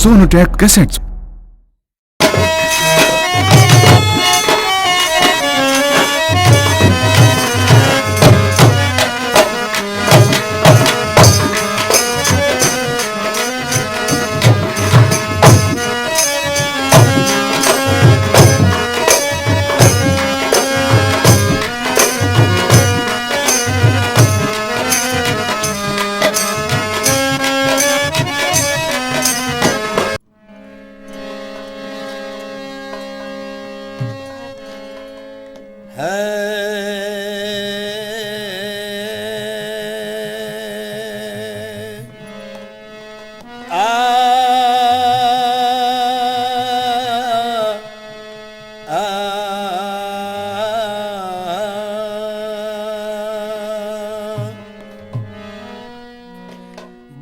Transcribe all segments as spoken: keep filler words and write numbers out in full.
Sonotech Cassettes.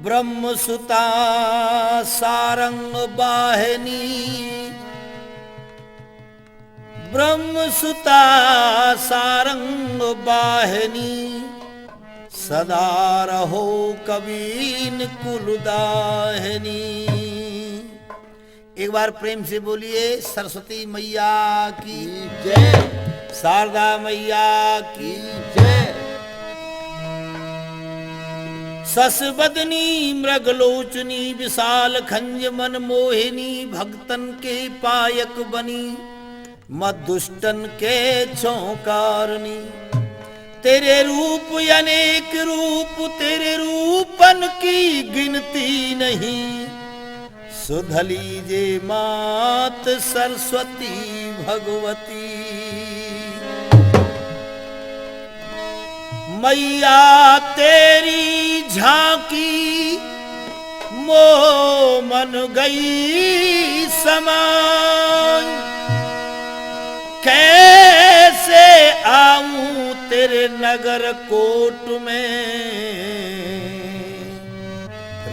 ब्रह्मसुता सारंग बाहिनी, ब्रह्मसुता सारंग बाहिनी, सदा रहो कवीन कुलदाहिनी। एक बार प्रेम से बोलिए, सरस्वती मैया की जय। शारदा मैया की जय। शशि बदनी मृगलोचनी विशाल खंज मन मोहिनी, भक्तन के पायक बनी, मत दुष्टन के छौंकारनी। तेरे रूप अनेक रूप, तेरे रूपन की गिनती नहीं। सुध लीजे मात सरस्वती भगवती। मैया तेरी झांकी मो मन गई समाई। कैसे आऊं तेरे नगर कोट में,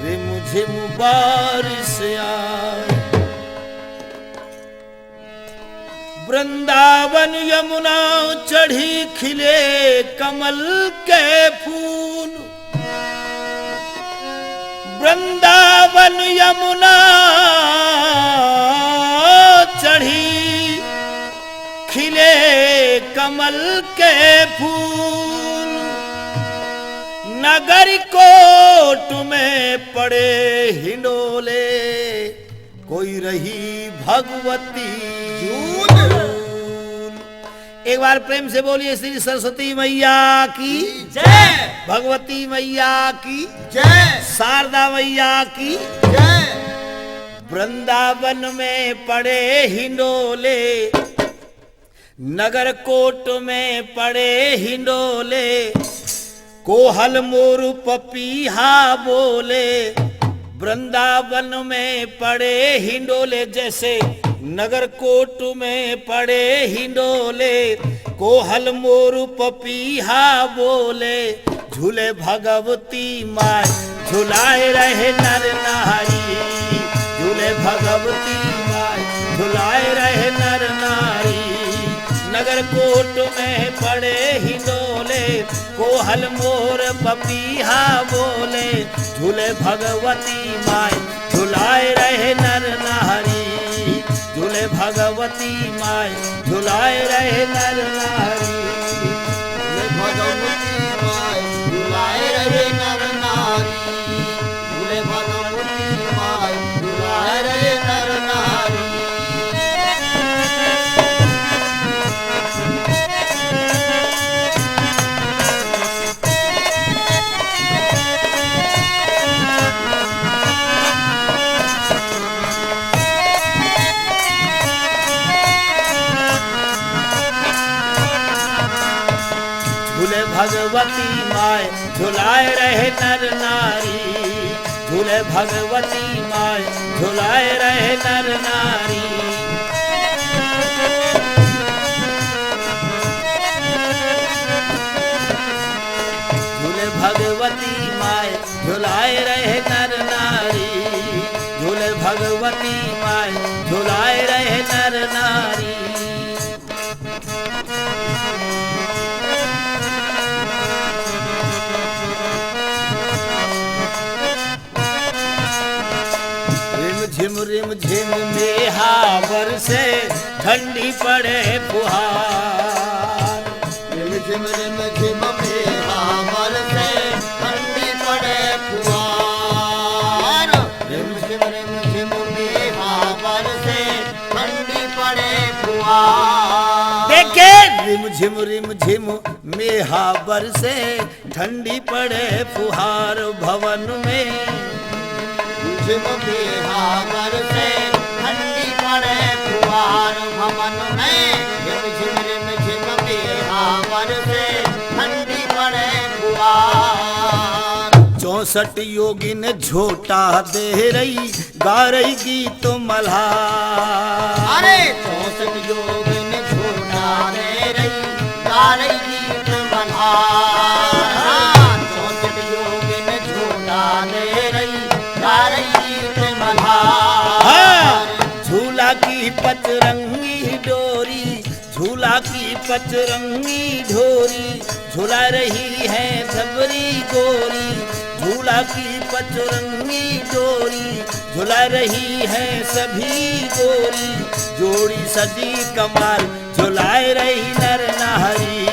रिमझिम बारिश आए। वृंदावन यमुना चढ़ी खिले कमल के फूल। वृंदावन यमुना चढ़ी खिले कमल के फूल। नगर कोट में पड़े हिंडोले, कोई रही भगवती जून। एक बार प्रेम से बोलिए श्री सरस्वती मैया की जय। भगवती मैया की जय। शारदा मैया की जय। वृंदावन में पड़े हिंडोले, नगर कोट में पड़े हिंडोले, कोहल मोर पपीहा बोले। वृंदावन में पड़े हिंडोले, जैसे नगर कोट में पड़े हिंडोले, कोहल मोर पपीहा बोले। झूले भगवती माय, झुलाए रहे नर नारी। झूले भगवती माय, झुलाए रहे नर नारी। नगर कोट में पड़े हिंडोले, कोहल मोर पपीहा बोले। झूले भगवती माय, झुलाए रहे नर नारी। झूले भगवती माय, झुलाए रहे नर नारी। झूले भगवती माय, झुलाए रहे नर नारी। झूले भगवती माय, झुलाए रहे नर नारी। झूले भगवती माय, झुलाए रहे नर नारी। झूले भगवती माय, झुलाए रहे नर नारी। झूले भगवती माय, झुलाए रहे नर नारी। झूले भगवती माय, झुलाए रहे नर नारी। रिमझिम ठंडी पड़े फुहार। रिम झिम रिम झिम मेहा बरसे, ठंडी पड़े फुहार। रिम झिम रिम झिम मेहा बरसे, ठंडी पड़े फुहार। देखे, रिम झिम रिम झिम मेहा बरसे, ठंडी पड़े फुहार भवन में। झिम मेहा बरसे, ठंडी पड़े फुहार भवन में। रिम झिम रिम झिम मेहा बरसे, ठंडी पड़े फुहार। चौसठ योगिन झोटा दे रही, गा रही गीत मल्हार। अरे! चौसठ योगिन झोटा दे रही, गा रही गीत मल्हार। हाँ, चौसठ योगिन झोटा दे रही, गा रही गीत मल्हार। हाँ, झूला की पचरंगी डोरी, झूला की पचरंगी डोरी, झुला रही है सबरी गोरी। झूला की पचरंगी डोरी, झुला रही है सभी गोरी। जोड़ी सजी कमाल, झुलाए रही नर नारी।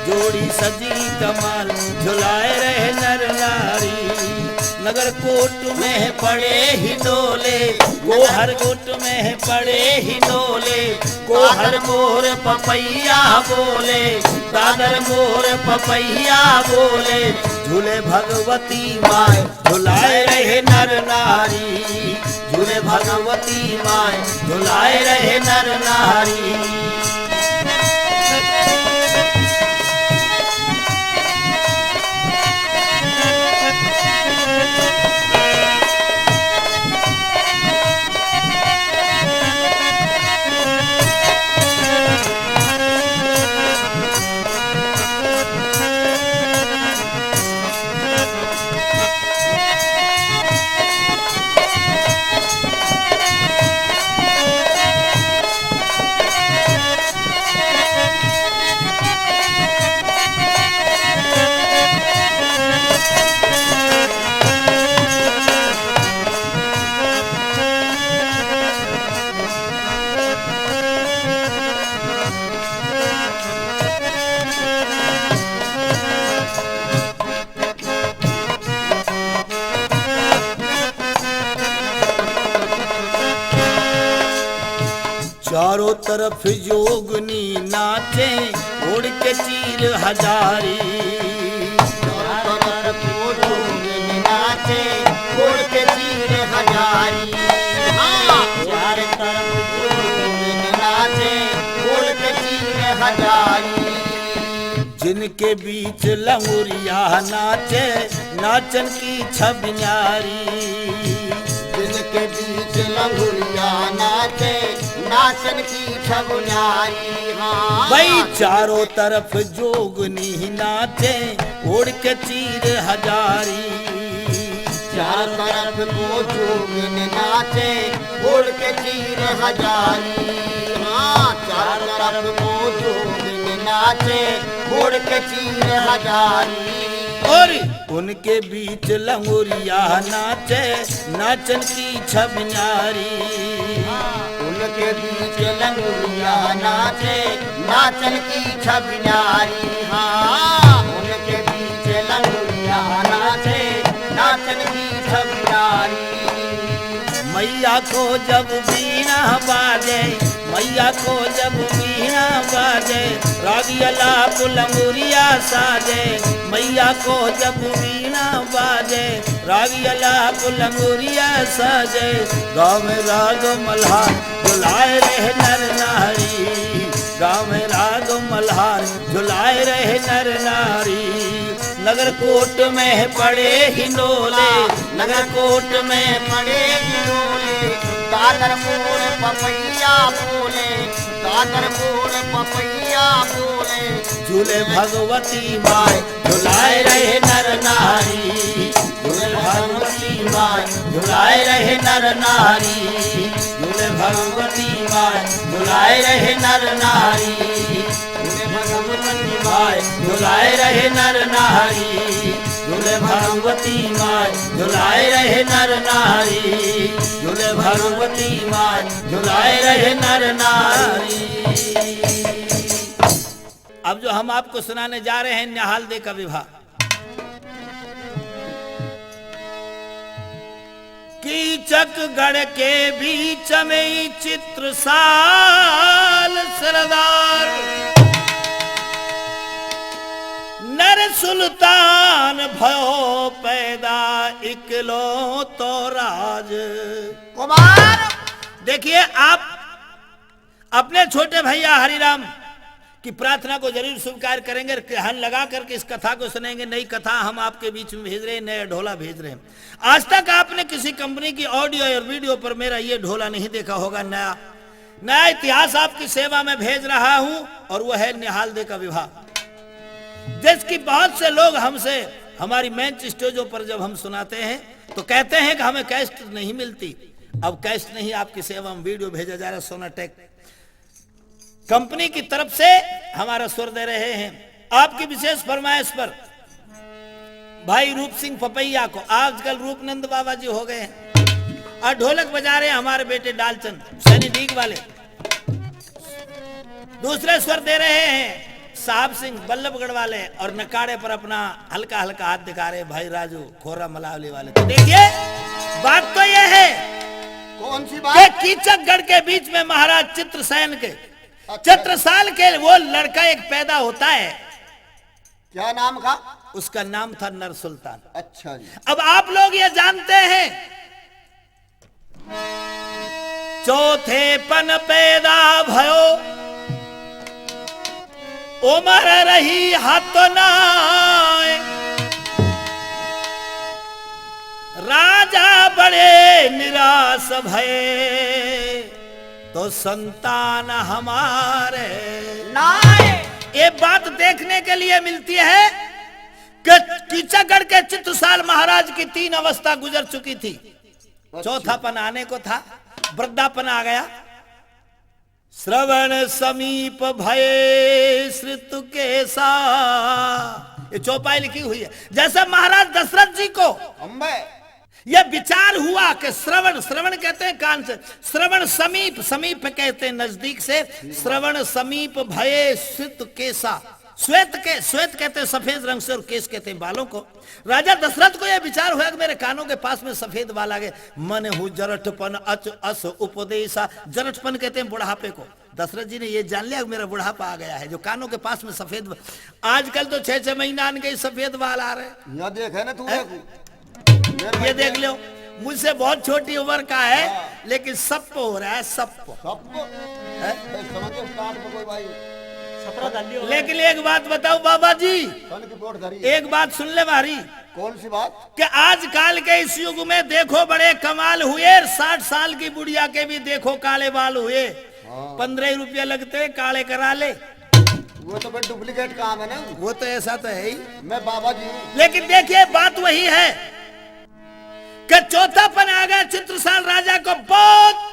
जोड़ी सजी कमाल, झुलाए रहे नर नारी। नगर कोट में पड़े हिंडोले, गोहर कोट में पड़े हिंडोले, गोहर मोर पपैया बोले, दादर मोर पपैया बोले। झूले भगवती माय, झुलाए रहे नर नारी। झूले भगवती माय, झुलाए रहे नर नारी। चारों तरफ जोगनी नाचे, ओढ़ के चीर हजारी। चारों तरफ जोगनी नाचे, ओढ़ के चीर हजारी। हाँ, चारों तरफ जोगनी नाचे, ओढ़ के चीर हजारी। जिनके बीच लंगुरिया नाचे, नाचन की छब न्यारी। जिनके बीच लंगुरिया नाचे, नाचन की छब न्यारी। हाँ। भाई, चारों तरफ जोगनी नाचे, ओढ़ के चीर हजारी। चारों तरफ को जोगनी नाचे, ओढ़ के चीर हजारी। हाँ, चारों तरफ को जोगनी नाचे, ओढ़ के चीर हजारी। और उनके बीच लंगुरिया नाचे, नाचन की छब न्यारी। उनके बीच लंगुरिया नाचे, नाचन की छब न्यारी। हाँ, उनके बीच लंगुरिया नाचे, नाचन की छब न्यारी। मैया को जब वीणा बाजे, मैया को जब वीणा बाजे, राग अलाप लंगुरिया साजे। मैया को जब वीणा बाजे, राग अलाप लंगुरिया साजे। गाँव में राग मल्हार, झुलाए रहे नर नारी। गाँव में राग मल्हार, झुलाए रहे नर नारी। नगर कोट में पड़े हिंडोले, नगर कोट में पड़े हिंडोले। दादर मोर पपैया बोले, दादर मोर पपैया बोले। झूले भगवती माय, झुलाए रहे नर नारी। झूले भगवती माय, झुलाए रहे नर नारी। झूले भगवती माय, झुलाए रहे नर नारी। झूले भगवती माय, झुलाए रहे नर नारी। झूले भगवती माय झुलाए रहे नर नारी, झूले भगवती माय झुलाए रहे नर नारी। अब जो हम आपको सुनाने जा रहे हैं, निहाल दे का विवाह। कीचक गढ़ के बीच में चित्रसाल सरदार, नर सुल्तान भयो पैदा इकलौतो राज। कुमार। देखिए, आप अपने छोटे भैया हरिराम की प्रार्थना को जरूर स्वीकार करेंगे। ध्यान लगा करके इस कथा को सुनेंगे। नई कथा हम आपके बीच में भेज रहे हैं, नया ढोला भेज रहे हैं। आज तक आपने किसी कंपनी की ऑडियो और वीडियो पर मेरा ये ढोला नहीं देखा होगा। नया, नया इतिहास आपकी सेवा में भेज रहा हूं, और वह है निहाल दे का विवाह, जिसकी बहुत से लोग हमसे, हमारी मंच स्टेजों पर जब हम सुनाते हैं तो कहते हैं कि हमें कैसेट नहीं मिलती। अब कैसेट नहीं, आपकी सेवा में वीडियो भेजा जा रहा है, सोनाटेक कंपनी की तरफ से हमारा स्वर दे रहे हैं। आपकी विशेष फरमाइश पर भाई रूप सिंह पपैया को, आजकल रूपनंद बाबा जी हो गए हैं, और ढोलक बजा रहे हैं हमारे बेटे डालचंद सैनी डीग वाले। दूसरे स्वर दे रहे हैं साहब सिंह बल्लभगढ़ वाले, और नकाड़े पर अपना हल्का हल्का हाथ दिखा रहे हैं भाई राजू खोरा मलावली वाले। तो देखिए, बात तो यह है कौन सी कि बात? कीचकगढ़ के बीच में महाराज चित्रसेन के, अच्छा। चित्रसाल के वो लड़का एक पैदा होता है। क्या नाम था? उसका नाम था नर सुल्तान। अच्छा जी। अब आप लोग ये जानते हैं, चौथेपन पैदा भयो, उमर रही हत नाय। राजा बड़े निराश भये, तो संतान हमारे नाय। ये बात देखने के लिए मिलती है कि कीचकगढ़ के चित्रसाल महाराज की तीन अवस्था गुजर चुकी थी। अच्छा। चौथापन आने को था, वृद्धापन आ गया। श्रवण समीप भये श्रुत केसा। ये चौपाई लिखी हुई है। जैसे महाराज दशरथ जी को अम्बे। यह विचार हुआ कि श्रवण, श्रवण कहते हैं कान से, श्रवण समीप, समीप कहते हैं नजदीक से, श्रवण समीप भये श्रुत केसा। श्वेत के, श्वेत कहते हैं सफेद रंग से और केस कहते हैं बालों को। राजा दशरथ को यह विचार हुआ कि मेरे कानों के पास में सफेद बाल आ गए। मन हूँ जरठपन अच अस उपदेशा। जरठपन कहते हैं बुढ़ापे को। दशरथ जी ने ये जान लिया कि मेरा बुढ़ापा आ गया है, जो कानों के पास में सफेद ब-, आजकल तो छह छह महीना आन के ही सफेद बाल आ रहे हैं। यहाँ देखे ना तू, हैं? देखो। ये देख लो, मुझसे बहुत छोटी उम्र का है, हाँ। लेकिन सप्प हो रहा है, सप्प। सप्प? हैं? ए, समझ के स्टार्ट में कोई भाई। सत्रह डाल दियो। लेकिन एक बात बताओ बाबा जी, सन की बोट धरी। एक बात सुन ले भारी। कौन सी बात? कि आजकल के इस युग में देखो बड़े कमाल हुए, साठ साल की बुढ़िया के भी देखो काले बाल हुए। हाँ। पन्द्रह रुपया लगते हैं, काले करा ले। वो तो फिर डुप्लीकेट काम है ना। वो तो ऐसा तो है ही। मैं बाबा जी हूँ। लेकिन देखिए, बात वही है कि चौथापन आ गया चित्रसाल राजा को, बहुत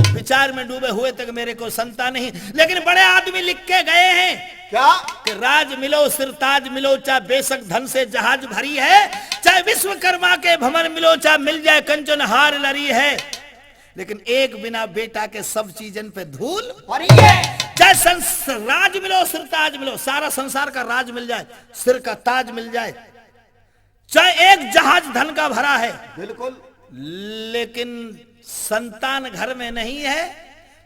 विचार में डूबे हुए थे कि मेरे को संतान नहीं। लेकिन बड़े आदमी लिख के गए हैं क्या? कि राज मिलो, सिरताज मिलो, चाहे बेशक धन से जहाज भरी है, चाहे विश्वकर्मा के भवन मिलो, चाहे मिल जाए कंचन हार लरी है, लेकिन एक बिना बेटा के सब चीजन पे धूल परी है। चाहे संस-, राज मिलो, सिरताज मिलो, सारा संसार का राज मिल जाए, सिर का ताज मिल जाए, चाहे एक जहाज धन का भरा है, बिल्कुल। लेकिन संतान घर में नहीं है,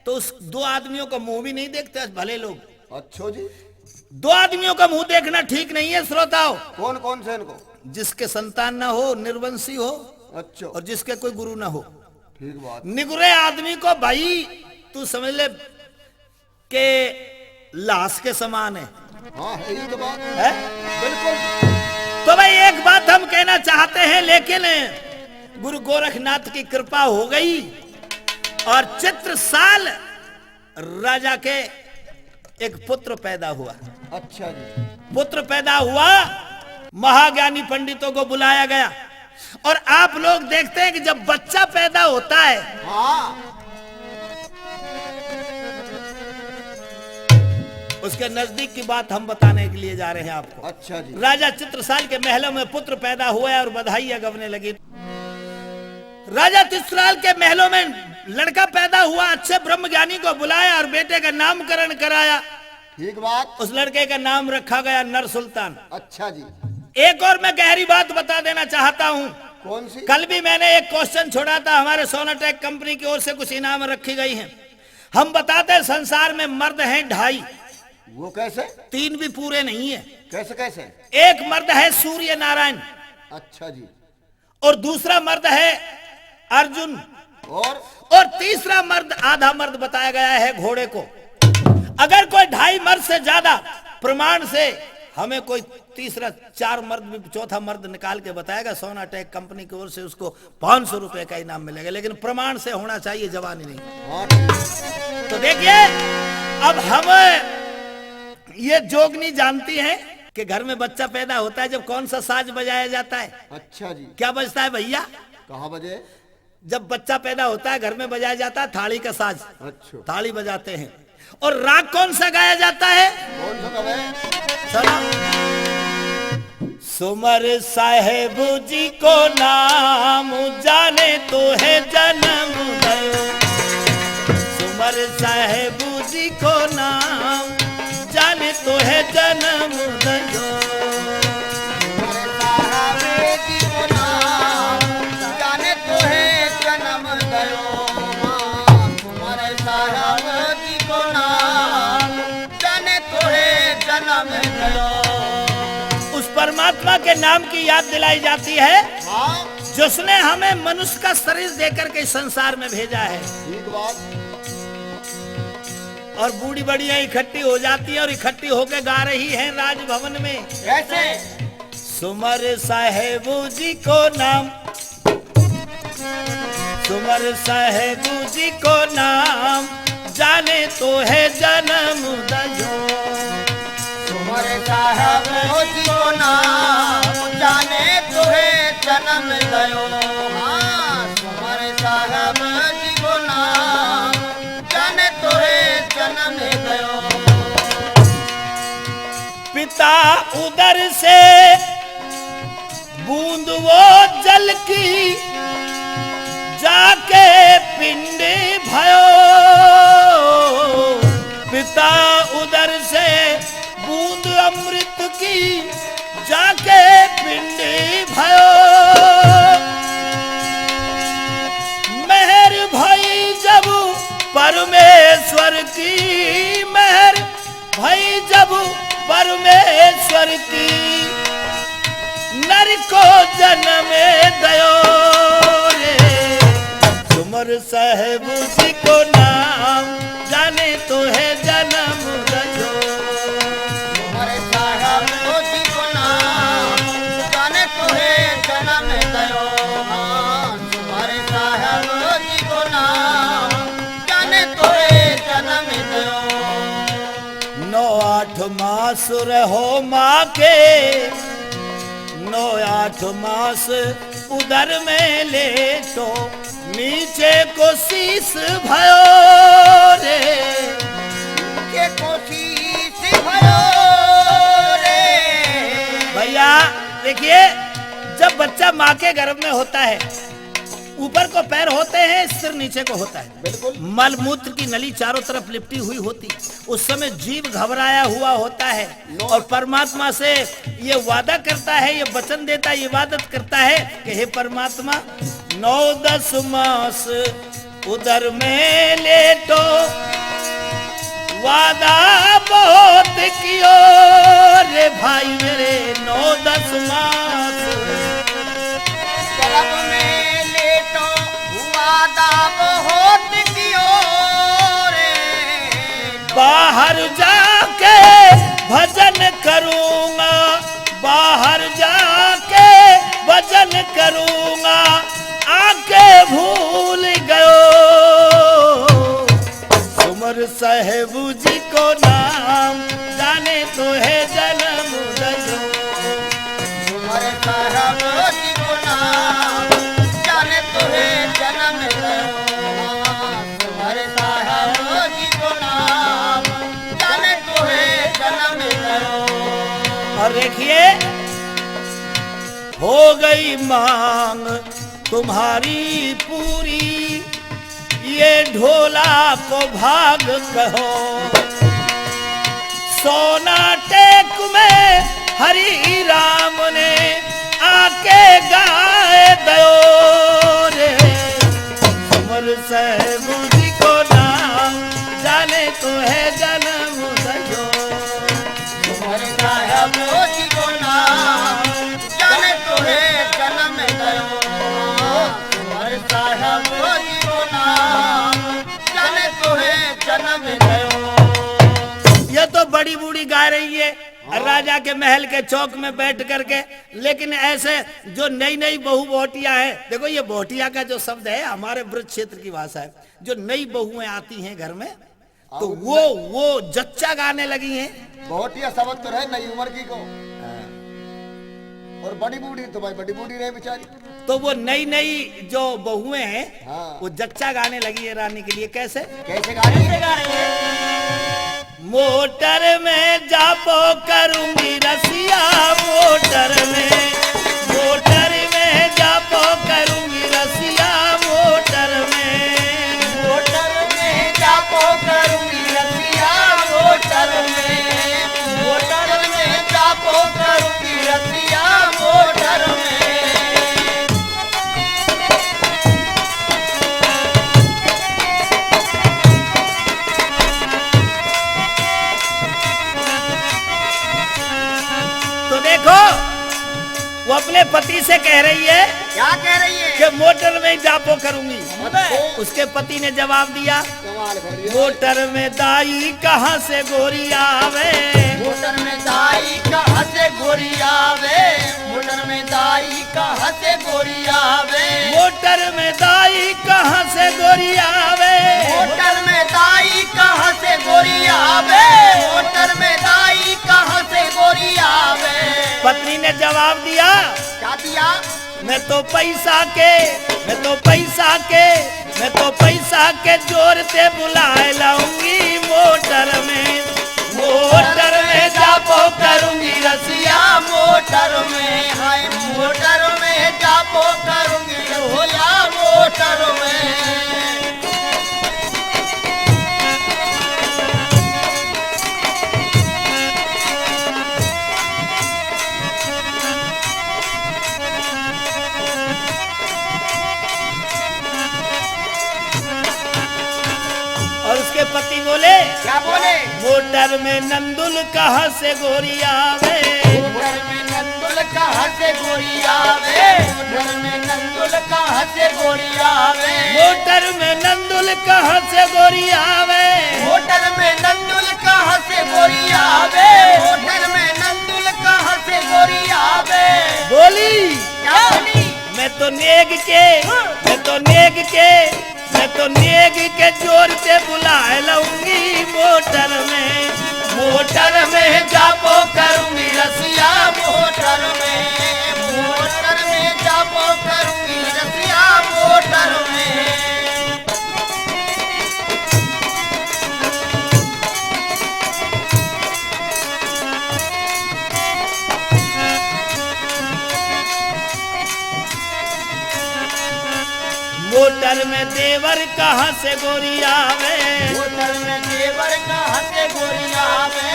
तो उस दो आदमियों का मुंह भी नहीं देखते भले लोग। अच्छा जी। दो आदमियों का मुंह देखना ठीक नहीं है, श्रोताओं। कौन कौन से इनको? जिसके संतान ना हो, निर्वंशी हो, अच्छा। और जिसके कोई गुरु ना हो। ठीक बात। निगुरे आदमी को भाई तू समझ ले के लाश के समान है। हाँ, है, ये तो बात है। बिल्कुल। तो भाई, एक बात हम कहना चाहते हैं, लेकिन गुरु गोरखनाथ की कृपा हो गई और चित्रसाल राजा के एक पुत्र पैदा हुआ। अच्छा जी। पुत्र पैदा हुआ, महाज्ञानी पंडितों को बुलाया गया और आप लोग देखते हैं कि जब बच्चा पैदा होता है, हाँ। उसके नजदीक की बात हम बताने के लिए जा रहे हैं आपको। अच्छा जी। राजा चित्रसाल के महलों में पुत्र पैदा हुआ और बधाइयां गवने लगी। राजा चित्रसाल के महलों में लड़का पैदा हुआ, अच्छे ब्रह्मज्ञानी को बुलाया और बेटे का नामकरण कराया। ठीक बात। उस लड़के का नाम रखा गया नर सुल्तान। अच्छा जी। एक और मैं गहरी बात बता देना चाहता हूं। कौन सी? कल भी मैंने एक क्वेश्चन छोड़ा था, हमारे सोनाटेक कंपनी की ओर से कुछ इनाम रखी गई हैं। हम बताते हैं, संसार में मर्द हैं ढाई। वो कैसे? तीन भी पूरे नहीं है। कैसे, कैसे? एक मर्द है सूर्य नारायण। अच्छा जी। और दूसरा मर्द है अर्जुन। और? और तीसरा मर्द, आधा मर्द बताया गया है घोड़े को। अगर कोई ढाई मर्द से ज्यादा प्रमाण से हमें कोई तीसरा, चार मर्द भी, चौथा मर्द निकाल के बताएगा, सोनाटेक कंपनी की ओर से उसको पाँच सौ रुपए का इनाम मिलेगा, लेकिन प्रमाण से होना चाहिए, जवानी नहीं। हाँ। तो देखिए, अब हम ये जोगनी जानती हैं कि घर में बच्चा पैदा होता है जब कौन सा साज बजाया जाता है? अच्छा जी। क्या बजता है भैया? कहाँ बजे? जब बच्चा पैदा होता है, घर में बजाया जाता है थाली का साज। अच्छा। थाली बजाते हैं। और राग कौन सा गाया जाता है? कौन सा गावे? सुनो। सुमर साहेब जी को नाम, जाने तो है जन्म दयो। सुमर साहेब जी को नाम, जाने तो है जन्म दयो। सुमर साहेब जी को नाम, जाने तो है जन्म दयो। हाँ, सुमर साहेब जी को नाम, जाने तो है जन्म दयो। उस परमात्मा के नाम की याद दिलाई जाती है, हाँ। जिसने हमें मनुष्य का शरीर देकर के संसार में भेजा है। ठीक बात। और बूढ़ी बढ़िया इकट्ठी हो जाती है और इकट्ठी होके गा रही है राजभवन में। कैसे? सुमर साहेब जी को नाम, सुमर साहेब जी को नाम, जाने तो है जन्म दयो। सुमर साहेब जी को नाम, जाने तो है जन्म दयो। हाँ, सुमर साहेब जी को नाम, जाने तो है जन्म दयो। पिता उदर से बूंद वो जल की जाके पिंड भयो। पिता उदर से बूंद अमृत की जाके पिंड भयो। मेहर भई जब परमेश्वर की, मेहर भई जब परमेश्वर की, नर को जन्म दयो रे। सुमर साहेब जी को नाम, जाने तो है जन्म दयो। सुमर साहेब जी को नाम, जाने तो है जन्म दयो। हाँ, सुमर साहेब जी को नाम, जाने तो है जन्म दयो। नौ आठ मास रहो माँ के, नौ आठ मास उदर में लेटो, नीचे को शीश भयो रे। नीचे को शीश भयो रे। भैया, देखिए, जब बच्चा माँ के गर्भ में होता है, ऊपर को पैर होते हैं, सिर नीचे को होता है। बिल्कुल। मलमूत्र की नली चारों तरफ लिपटी हुई होती। उस समय जीव घबराया हुआ होता है और परमात्मा से ये वादा करता है, ये वचन देता है, ये इबादत करता है कि हे परमात्मा, नौ दस मास उदर में लेटो, वादा बहुत कियो रे भाई मेरे, नौ दस मास। गर्भ में लेटो, वादा बहुत कियो रे। बाहर जाके भजन करूंगा, बाहर जाके भजन करूंगा, आके भूल गयो। सुमर साहेब जी को नाम, जाने तो है जन्म दयो। सुमर साहेब जी को नाम, जाने तो है जन्म दयो। सुमर साहेब जी को नाम, जाने तो है और देखिए, हो गई मांग तुम्हारी पूरी, ये ढोला को भाग कहो। सोनाटेक में हरि राम ने आके गाय दयो रे। सुमर साहेब जी को नाम, जाने तो है जन्म दयो। सुमर साहेब जी को नाम, जाने तो है जन्म दयो। सुमर साहेब जी को नाम, जाने तो है जन्म दयो। ये तो बड़ी बूढ़ी गा रही है, हाँ। राजा के महल के चौक में बैठ करके। लेकिन ऐसे जो नई नई बहू बहुटिया है, देखो, ये बहुटिया का जो शब्द है, हमारे ब्रज क्षेत्र की भाषा है, जो नई बहुएं आती हैं घर में, तो वो, वो जच्चा गाने लगी हैं। बहुटिया शब्द तो रहे नई उम्र की को। हाँ। और बड़ी बूढ़ी तो भाई, बड़ी बूढ़ी रहे बेचारी। तो वो नई नई जो बहुएं हैं, हाँ। वो जच्चा गाने लगी है रानी के लिए। कैसे? कैसे गा रही है? कैसे गा रही है? मोटर में जापो करूंगी रसिया, मोटर में, मोटर में जापो करूंगी रसिया, मोटर में। मोटर में जापो करूंगी रसिया, मोटर में, मोटर में जापो करूंगी रसिया, मोटर में। तो देखो, वो अपने पति से कह रही है, क्या कह रही है? कि मोटर में ही जापो करूंगी। अच्छा। उसके पति ने जवाब दिया, कमाल कर दिया। मोटर में दाई कहाँ से गोरी आवे? मोटर में दाई कहाँ से गोरी आवे? मोटर में दाई कहाँ से गोरी आवे? मोटर में दाई कहाँ से गोरी आवे? मोटर में दाई कहाँ से गोरी आवे? मोटर में दाई कहाँ से गोरी आवे? पत्नी ने जवाब दिया, क्या दिया? मैं तो पैसा के, मैं तो पैसा के, मैं तो पैसा के जोर से बुलाए लाऊंगी मोटर में। मोटर में जापो करूंगी रसिया मोटर में, हाय मोटर में जापो करूंगी रसिया मोटर में। और उसके पति बोले, क्या बोले? मोटर में नंदुल कहाँ से गोरी आवे? मोटर में नंदुल कहाँ से गोरी आवे? मोटर में नंदुल कहाँ से गोरी आवे? मोटर में नंदुल कहाँ से गोरी आवे? मोटर में नंदुल कहाँ से गोरी आवे? मोटर में नंदुल कहाँ से गोरी आवे? बोली, क्या बोली? मैं तो नेग के, मैं तो नेग के, मैं तो नेग के जोर से बुलाए लाऊंगी मोटर में। मोटर में जापो करूंगी रसिया मोटर में। मोटर में जापो करूंगी रसिया मोटर में। मोटर में देवर कहाँ से गोरी आवे? मोटर में देवर कहाँ से गोरी आवे?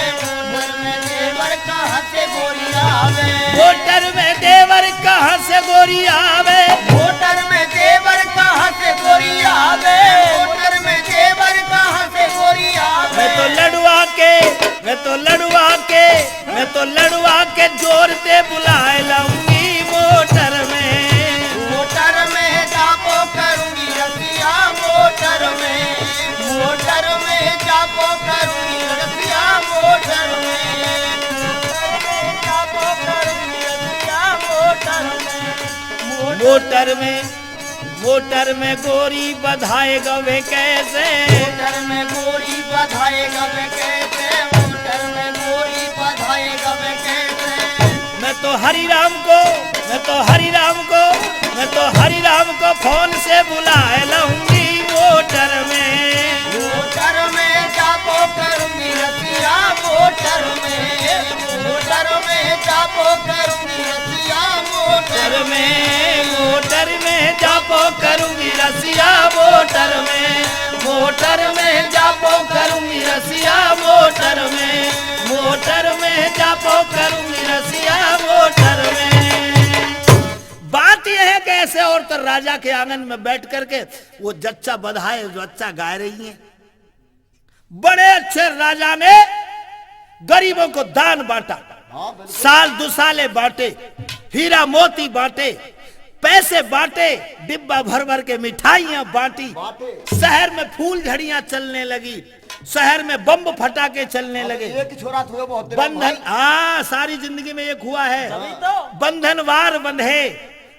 मोटर में देवर कहाँ से गोरी आवे? मोटर में देवर कहाँ से गोरी आवे? मोटर में देवर कहाँ से गोरी आवे? मोटर में देवर कहाँ से गोरी आवे? मैं तो लड़वा के, मैं तो लड़वा के, मैं तो लड़वा के जोर से बुलाए लाऊंगी मोटर में। मोटर में जापो करूंगी रसिया मोटर में। मोटर में जापो करूंगी रसिया मोटर में। मोटर में जापो करूंगी रसिया मोटर में। मोटर में मोटर में गोरी बधाए गवे कैसे? मोटर में गोरी बधाए गवे कैसे? मोटर में गोरी बधाए गवे कैसे? मैं तो हरि राम को, मैं तो हरि राम को, मैं तो हरि राम को फोन से बुलाए लाऊंगी मोटर में। मोटर में जापो करूंगी रसिया मोटर में। मोटर में जापो करूंगी रसिया मोटर में, मोटर में जापो करूंगी रसिया मोटर में, मोटर में जापो करूंगी रसिया मोटर में। बात यह है कि ऐसे औरत राजा के आंगन में बैठ करके वो जच्चा बधाए, जो अच्छा गा रही हैं। बड़े अच्छे राजा ने गरीबों को दान बांटा। हाँ, बिल्कुल। साल दुसाले बांटे, हीरा मोती बांटे, पैसे बांटे, डिब्बा भर भर के मिठाइयां बांटी। बांटे। शहर में फूल झड़ियां चलने लगी, शहर में बम फटाके चलने अब लगे। एक ही छोरा थोड़ा बहुत दिन बंधन, भाई। हाँ, सारी जिंदगी में एक हुआ है। तभी तो। बंधनवार बंधे,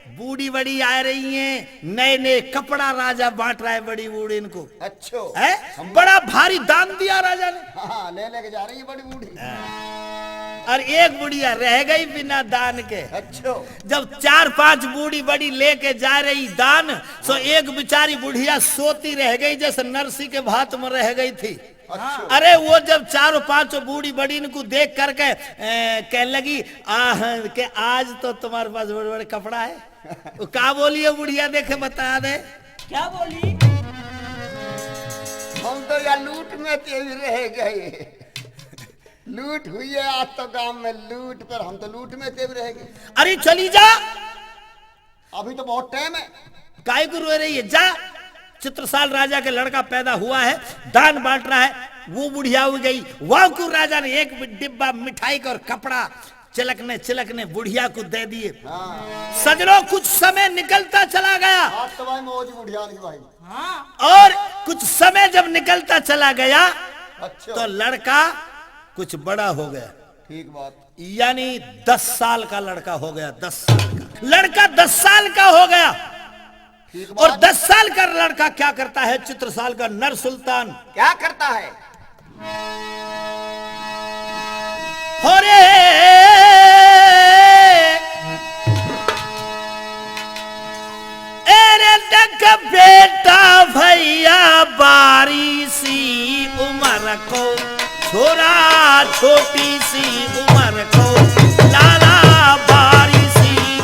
बूढ़ी बड़ी आ रही हैं, नए नए कपड़ा राजा बांट रहा है बड़ी बूढ़ी इनको। अच्छो। है? हम बड़ा भारी दान दिया राजा ने। हाँ, हाँ, ले लेके जा रही है बड़ी बूढ़ी। हाँ। और एक बुढ़िया रह गई बिना दान के। अच्छो। जब चार पांच बूढ़ी बड़ी लेके जा रही दान, सो एक बेचारी बुढ़िया सोती रह गई, जैसे नरसी के भात में रह गई थी। अच्छा। अरे, वो जब चारों पांचों बूढ़ी बड़ी इनको देख करके, ए, कहने लगी, "आह, के आज तो तुम्हारे पास बड़े बड़े कपड़ा है।" वो का बोली है बुढ़िया, देखे बता दे। क्या बोली? हम तो यार लूट में तेज रह गए। लूट हुई है आज तो गांव में लूट, पर हम तो लूट में तेज रह गए। अरे चली जा। अभी तो बहुत टाइम है। काय को रो रही है? जा, चित्रसाल राजा के लड़का पैदा हुआ है, दान बांट रहा है। वो बुढ़िया हो गई, वाह को राजा ने एक डिब्बा मिठाई का और कपड़ा चिलकने चिलकने बुढ़िया को दे दिए। हाँ। सजनों, कुछ समय निकलता चला गया। आज तो भाई मौज बुढ़िया की भाई। हाँ। और कुछ समय जब निकलता चला गया, अच्छा। तो लड़का कुछ बड़ा हो गया। ठीक बात। यानी दस साल का लड़का हो गया, दस साल का लड़का दस साल का हो गया। ठीक बात। और दस साल का लड़का क्या करता है? चित्रसाल का नर सुल्तान क्या करता है? अरे, अरे देख बेटा भैया, बारी सी उम्र को छोरा, छोटी सी उम्र को लाला, बारी सी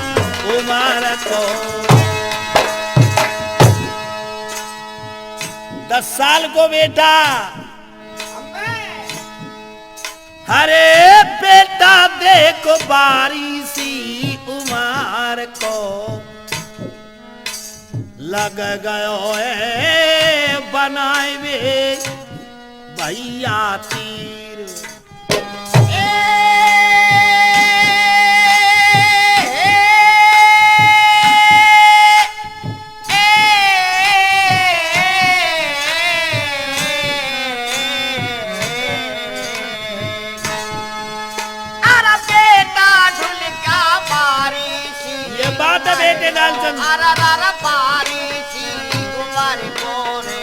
उम्र को। दस साल को बेटा। अरे बेटा देखो, बारी सी उम्र को लग गयो है बनाए वे भैया तीर। अरे बेटा ढुलका बारी सी ये बात है बेटे लालचंद। अरे, अरे, अरे, बारी सी उम्र को रे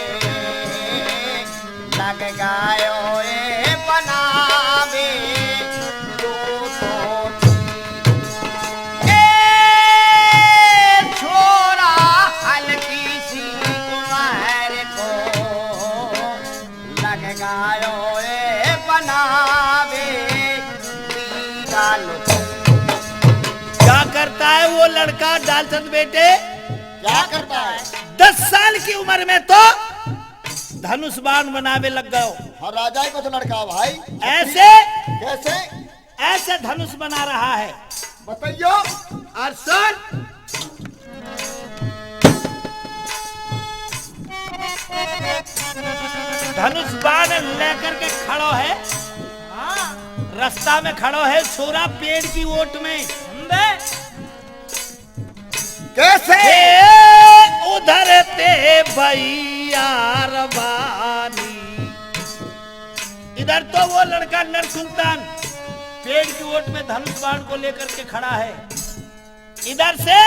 लग गयो ए बनावे दो तो तीन। ए छोरा हल्की सी उम्र को लग गयो ए बनावे दीवान। क्या करता है वो लड़का डालचंद बेटे? क्या करता है? दस साल की उम्र में तो धनुष बाण बनावे लग गयो। हाँ, राजा ही को तो लड़का भाई। ऐसे? कैसे? ऐसे धनुष बना रहा है। बताइयो। और सुन, धनुष बाण लेकर के खड़ो है। हाँ। रास्ता में खड़ो है छोरा पेड़ की ओट में। कैसे? हे उधर ते भैया रवानी। इधर तो वो लड़का नर सुल्तान पेड़ की ओट में धनुष बाण को लेकर के खड़ा है। इधर से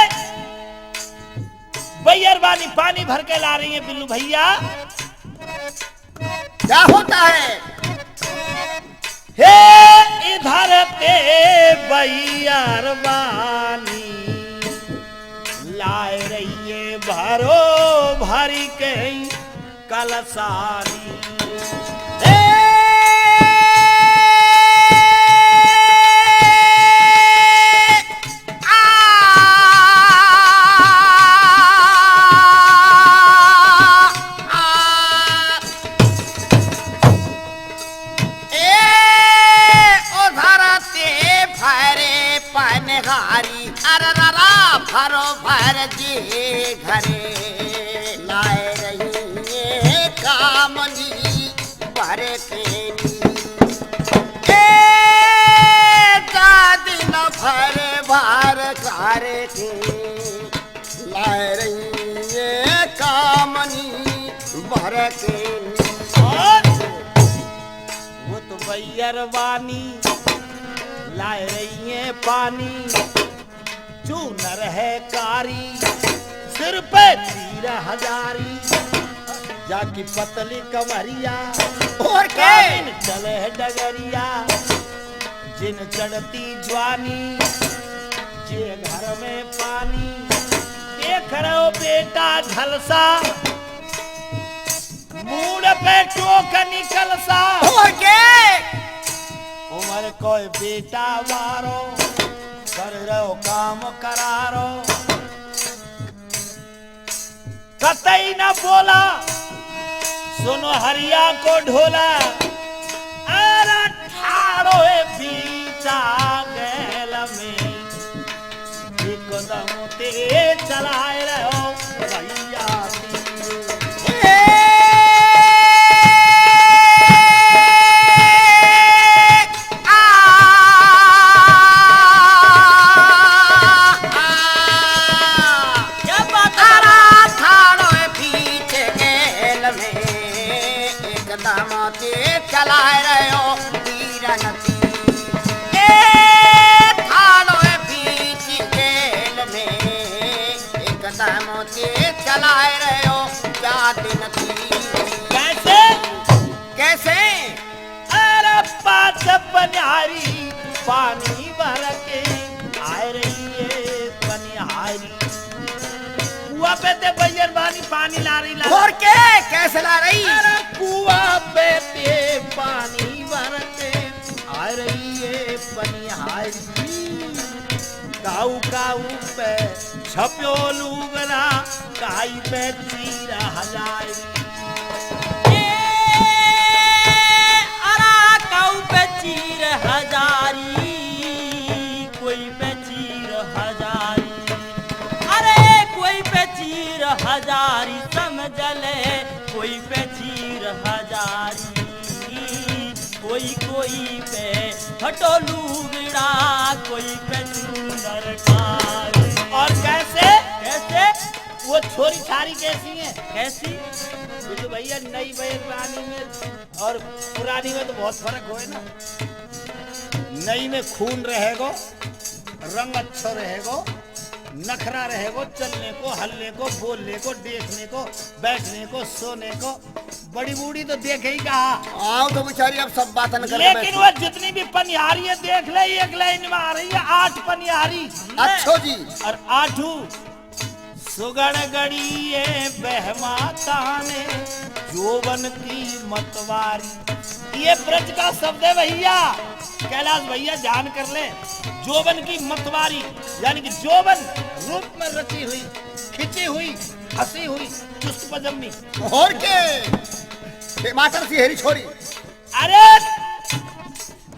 बैयरबानी पानी भर के ला रही है बिल्लू भैया। क्या होता है? हे इधर ते बैयरबानी लाए रहिए भरो भरी के कलसानी। हे आ, हरो भर जी घरे लाए रही है कामनी भर के नी। ए दादी न भर भर घर के लाए रही है कामनी भर के नी। और वो तो बैयर बानी लाए रही है पानी, चूनर है कारी, सिर पे चीर हजारी, जाकी पतली कमरिया, और के? काबिन चले है डगरिया, जिन चढ़ती जवानी, जे घर में पानी, देख रहो बेटा झलसा, मूड़ पे टोक निकलसा। और के? उमर कोई बेटा वारो, कर रहो काम करारो। कतई न बोला, सुनो हरिया को ढोला। अरे ठाड़ो है बीचा गैल में, एकदम तेज चलाए रहो भैया तीर। ए, आ, आ, क्या बात है? अरे ठाड़ो है बीच गैल में, एकदम तेज चलाए रहो बीरन तीर। ए ठाड़ो है बीच गैल में, एकदम तेज चलाए रहो जातिन तीर। कैसे? कैसे? अरे पाँच पनिहारी पानी भर के आए रही है पनिहारी। कुआ पे ते बैयर बानी पानी ला रही, ला और के? कैसे ला रही? अरे कुआ पे ते पानी भर के आ रही है पनिहारी। काऊ काऊ पे छप्यो लूगरा, काई पे चीर हजारी। ए, अरा काऊ पे चीर हजारी, कोई पे चीर हजारी। अरे कोई पे चीर हजारी समझ ले, कोई पे चीर हजारी। कोई कोई पे फटो लूगड़ा, कोई पे चूनर कारी। और कैसे? कैसे? वो छोरी छारी कैसी है? कैसी? ये तो भैया नई बैरबानी में और पुरानी में तो बहुत फर्क होए ना। नई में खून रहेगो, रंग अच्छो रहेगो, नखरा रहेगो, चलने को, हलने को, बोलने को, देखने को, बैठने को, सोने को, बड़ी बूढ़ी तो देखे ही कहा। आओ तो बेचारी अब सब बातन कर लेकिन बैठी। वो जितनी भी पनिहारी है, देख ले, एक लाइन में आ रही है, आठ पनिहारी। अच्छो जी। और आठू सुगढ़ गढ़ी ये बहमाता ने जोबन की मतवारी। ये ब्रज का शब्द है भैया, कैलाश भैया ध्यान कर ले। जोबन की मतवारी, यानी कि जोबन रूप में रची हुई, खिंची हुई, फंसी हुई, चुस्त पजम्मी। और के? टमाटर सी हेरी छोरी। अरे,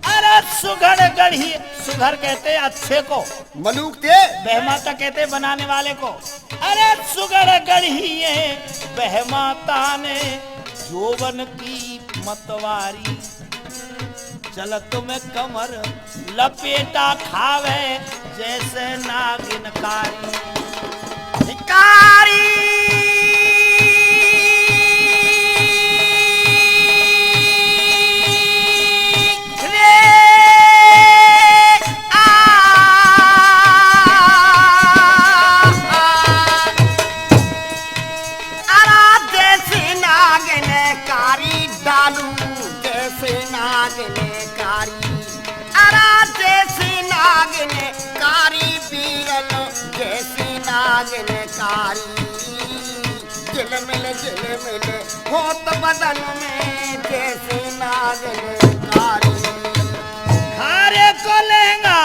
अरे सुघड़ गढ़ी, सुघड़ कहते हैं अच्छे को। मलूक ते? बहमाता कहते हैं बनाने वाले को। अरे सुघड़ गढ़ी ये बहमाता ने जोबन की मतवारी। चलत में कमर लपेटा खावे जैसे नागिन कारी। कारी रे। आ, आ, आ। अरा जैसे नागिन कारी डालू, जैसे नागिन कारी। अरा जैसे नागिन कारी बीरन, जैसे नागिन कारी। झिलमिल, झिलमिल होत बदन में, जैसे नागिन कारी। खारे को लहंगा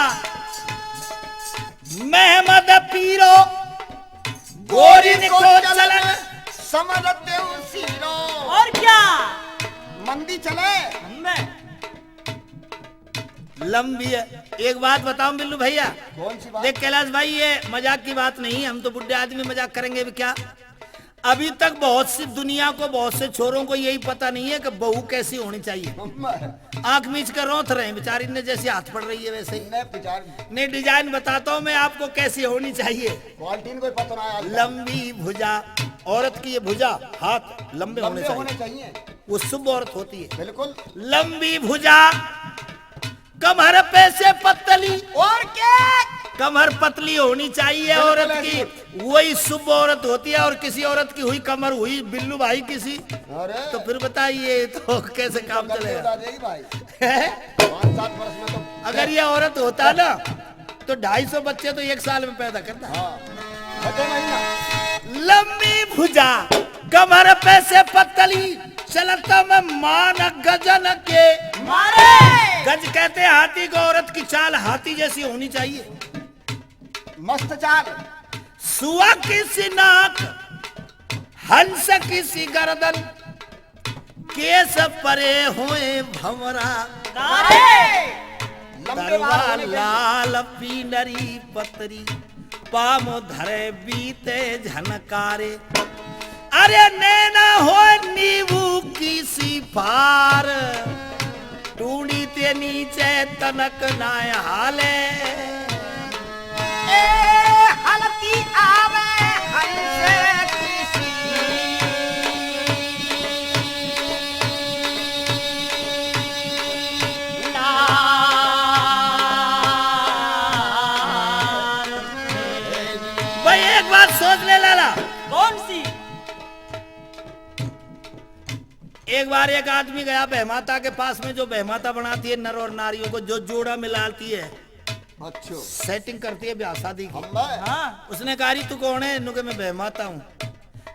महमद पीरो, गोरी को चलन समरत सीरो। और क्या? मंदी चले। हमें। लंबी है। एक बात बताऊं बिल्लू भैया, कौन सी बात? देख कैलाश भाई, ये मजाक की बात नहीं है, हम तो बुड्ढे आदमी मजाक करेंगे भी क्या? अभी तक बहुत सी दुनिया को, बहुत से छोरों को यही पता नहीं है कि बहू कैसी होनी चाहिए। आंख मीच कर रोंथ रहे हैं बेचारी, ने जैसी हाथ पड़ रही है वैसे ही। नहीं, डिजाइन बताता हूँ मैं आपको कैसी होनी चाहिए। क्वालिटी में कोई पता ना आया। लंबी भुजा, औरत की ये भुजा, हाथ लंबे होने चाहिए। वो शुभ औरत होती है। बिल्कुल। लंबी भुजा, कमर पे से पतली। और क्या? कमर पतली होनी चाहिए औरत की, वही शुभ औरत होती है। और किसी औरत की हुई कमर, हुई बिल्लू भाई किसी, अरे। तो फिर बताइए, तो कैसे काम चलेगा? भाई। पाँच सात वर्ष में तो अगर ये औरत होता ना, तो ढाई सौ बच्चे तो एक साल में पैदा करता। हाँ। लंबी भुजा, कमर पे से पतली, चलत में मान गजन के मारे। गज कहते हैं हाथी को, औरत की चाल हाथी जैसी होनी चाहिए। मस्त चाल। सुआ की सी नाक, हंस की सी गर्दन, केस परे होए भंवरा। गारे। लंबे बाल होने चाहिए। लाल पीनरी पतरी, पामो धरे बीते झनकारे। अरे नैना हो नींबू की सी फार, टूंडी ते नीचे तनक नाय हाले। ए हलती आवे हंस की सी नार। भाई, एक बात सोच ले लाला। कौन सी? एक बार एक आदमी गया बहमाता के पास में, जो बहमाता बनाती है नर और नारियों को, जो जोड़ा मिलाती है, अच्छो। सेटिंग करती है ब्याह शादी की। हाँ। उसने कहा, "री, तू कौन है?" नुके, "मैं बहमाता हूँ।"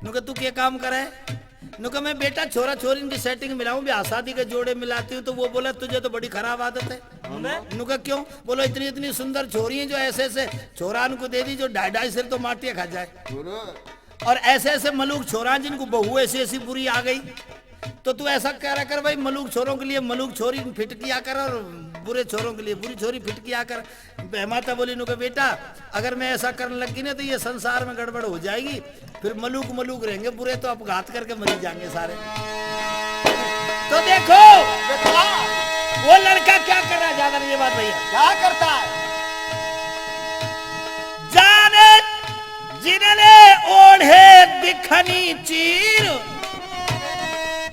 नुके, "तू क्या काम करे?" नुके, "मैं बेटा छोरा छोरी इनकी सेटिंग मिलाऊं, ब्याह शादी के जोड़े मिलाती हूँ।" तो वो बोला, "तुझे तो बड़ी खराब आदत है।" नुके, "क्यों?" बोलो, "इतनी इतनी सुंदर छोरी हैं जो ऐसे ऐसे छोरा इनको दे दी, जो ढाई ढाई सिर तो माटिया खा जाए।" और ऐसे ऐसे मलूक छोरा जिनको बहू ऐसी ऐसी बुरी आ गई, तो तू ऐसा करा कर भाई, मलूक छोरों के लिए मलूक छोरी फिट किया कर और बुरे छोरों के लिए बुरी छोरी फिट किया कर। बहमाता बोली नुके, "बेटा, अगर मैं ऐसा करने लग गई ना तो ये संसार में गड़बड़ हो जाएगी, फिर मलूक मलूक रहेंगे, बुरे तो अपघात करके मरी जाएंगे सारे।" तो देखो, वो लड़का क्या कर रहा है, ज्यादा नहीं ये बात भैया। क्या करता है? जाने जिनने ओढ़े दिखनी चीर,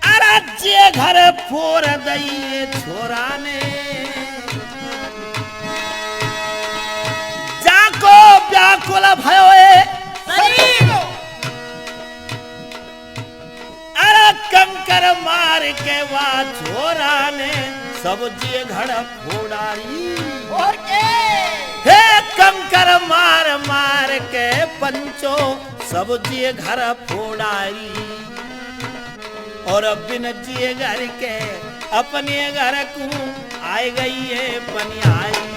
अरे जे घर फोर दइए छोरा ने। जाको व्याकुल भयो ए शरीर। अरे कंकर मार के वा छोरा ने सब जे घर फोड़ारी। और के? हे कंकर मार मार के पंचो सब जे घर फोड़ारी। और बिन जे घर के अपने घर को आए गई है पनिहारी।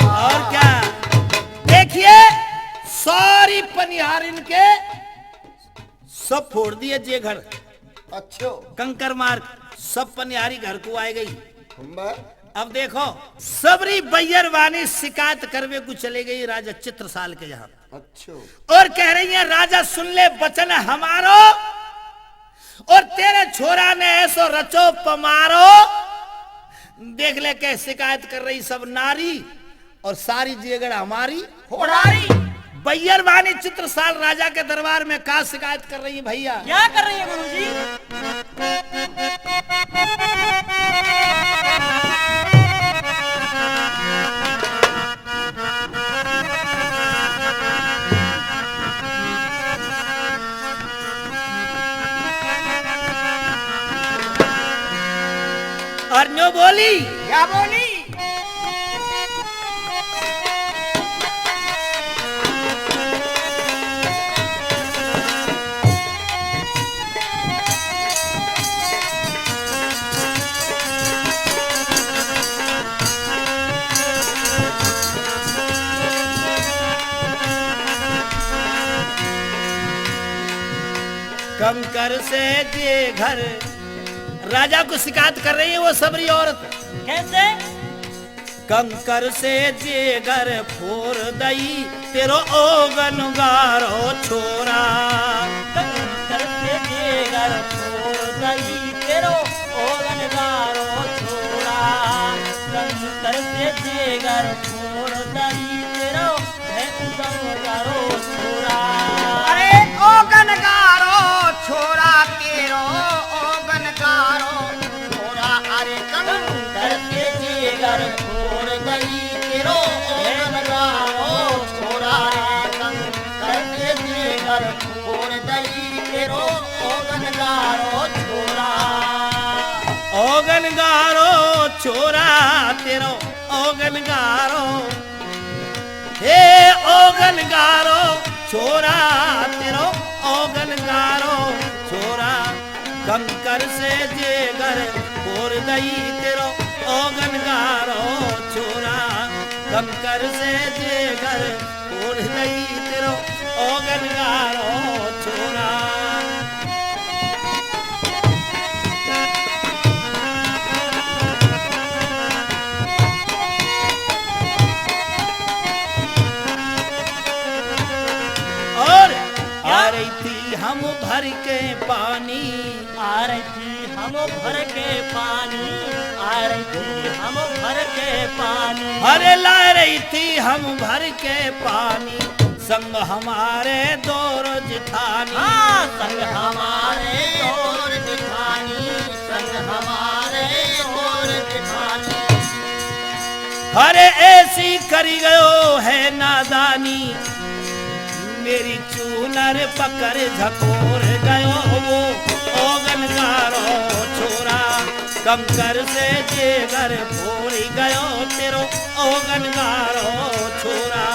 और क्या? देखिए, सारी पनिहारिन के सब फोड़ दिए जे घर। अच्छो। कंकर मार, सब पनिहारी घर को आए गई। अब देखो, सबरी बैयरवानी शिकायत करवे को चले गई राजा चित्रसाल के यहाँ। अच्छो। और कह रही है, "राजा सुन ले वचन हमारो, और तेरे छोरा ने ऐसो रचो पमारो।" देख ले, कह शिकायत कर रही सब नारी, और सारी जेगड़ हमारी। होड़ारी। बैयरवानी चित्रसाल राजा के दरबार में का शिकायत कर रही है भैया? क्या कर रही है गुरुजी? और न्यो बोली। क्या बोली? कंकर से जे घर, राजा को शिकायत कर रही है वो सबरी औरत। कैसे? कंकर से जे घर फोर दई, तेरो ओगन गारो छोरा। कंकर से जे घर फोर दई, तेरो ओगन गारो छोरा। कंकर से जे घर फोर दई, तेरो है उदन गारो छोरा। अरे ओगन गारो छोरा, तेरो ओगन गारो छोरा। अरे कंकर के जीगर फोड़ दई, तेरो ओगन गारो छोरा। कंकर के जीगर फोड़ दई, तेरो ओगन गारो छोरा। ओगन गारो छोरा, तेरो ओगन गारो। हे ओगन गारो छोरा, तेरो ओगन गारो छोरा। कंकर से जे घर फोर दई, तेरो ओगन गारो छोरा। कंकर से जे घर फोर दई, तेरो ओगन गारो छोरा। और आ रही थी हम भर के पानी। आ रही थी हम भर के पानी, आ रही थी हम भर के पानी। अरे ला रही थी हम भर के पानी, संग हमारे दो जेठानी। हाँ, संग हमारे दो जेठानी, संग हमारे दो जेठानी। अरे ऐसी करी गयो है नादानी, मेरी चूनर पकड़ झकोर गयो वो ओगन गारो छोरा। कंकर से जे घर फोड़ी गयो तेरो ओगन गारो छोरा।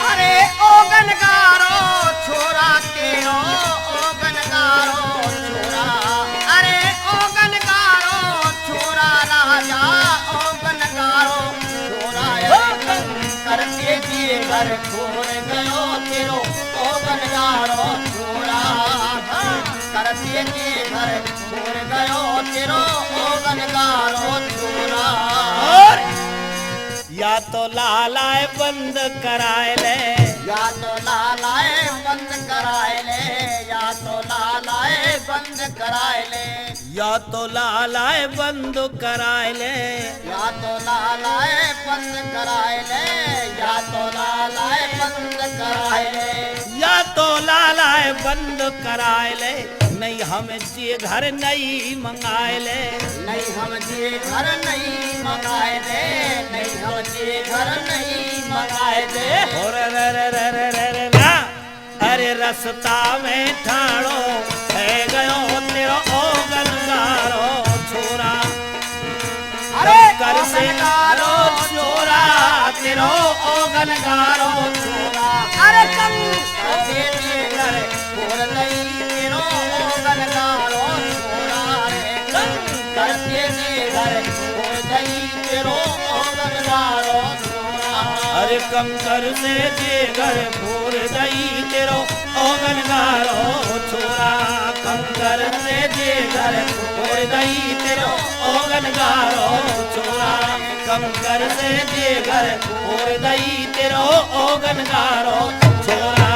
अरे ओगन गारो छोरा, तेरो ओगन गारो छोरा। अरे ओगन गारो छोरा, राजा ओगन गारो छोरा। कंकर के जीगर फोड़ गयो तेरो ओगन गारो छोरा। कंकर के जीगर फोड़ गयो तेरो ओगन गारो छोरा। और या तो लालाए बंद कराए ले। या तो लालाए बंद कराए ले, या तो लालाए बंद कराए ले। या तो लालाए बंद कराए ले। या तो लालाए बंद कराए ले, या तो लालाए बंद कराए ले। या तो लालाए बंद कराए ले, नहीं हम जे घर नई मंगाए ले। नहीं हम जे घर नई मंगाए ले, नहीं हम जे घर नई मंगाए ले। और रे रे रे रे रे रे ना। अरे रस्ता में ठाड़ो है गयो तेरो ओगन गारो छोरा। अरे कर से ओगन गारो छोरा, तेरो ओगन गारो छोरा। अरे कम कर दे घर फोड़ दई तेरो ओगन गारो छोरा रे। कम कर दे घर फोड़ दई तेरो ओगन गारो छोरा। अरे कंकर से जे घर फोड़ दई तेरो ओगन गारो छोरा। कंकर से जे घर फोड़ दई तेरो ओगन गारो छोरा। कंकर से जे घर फोड़ दई तेरो ओगन गारो छोरा।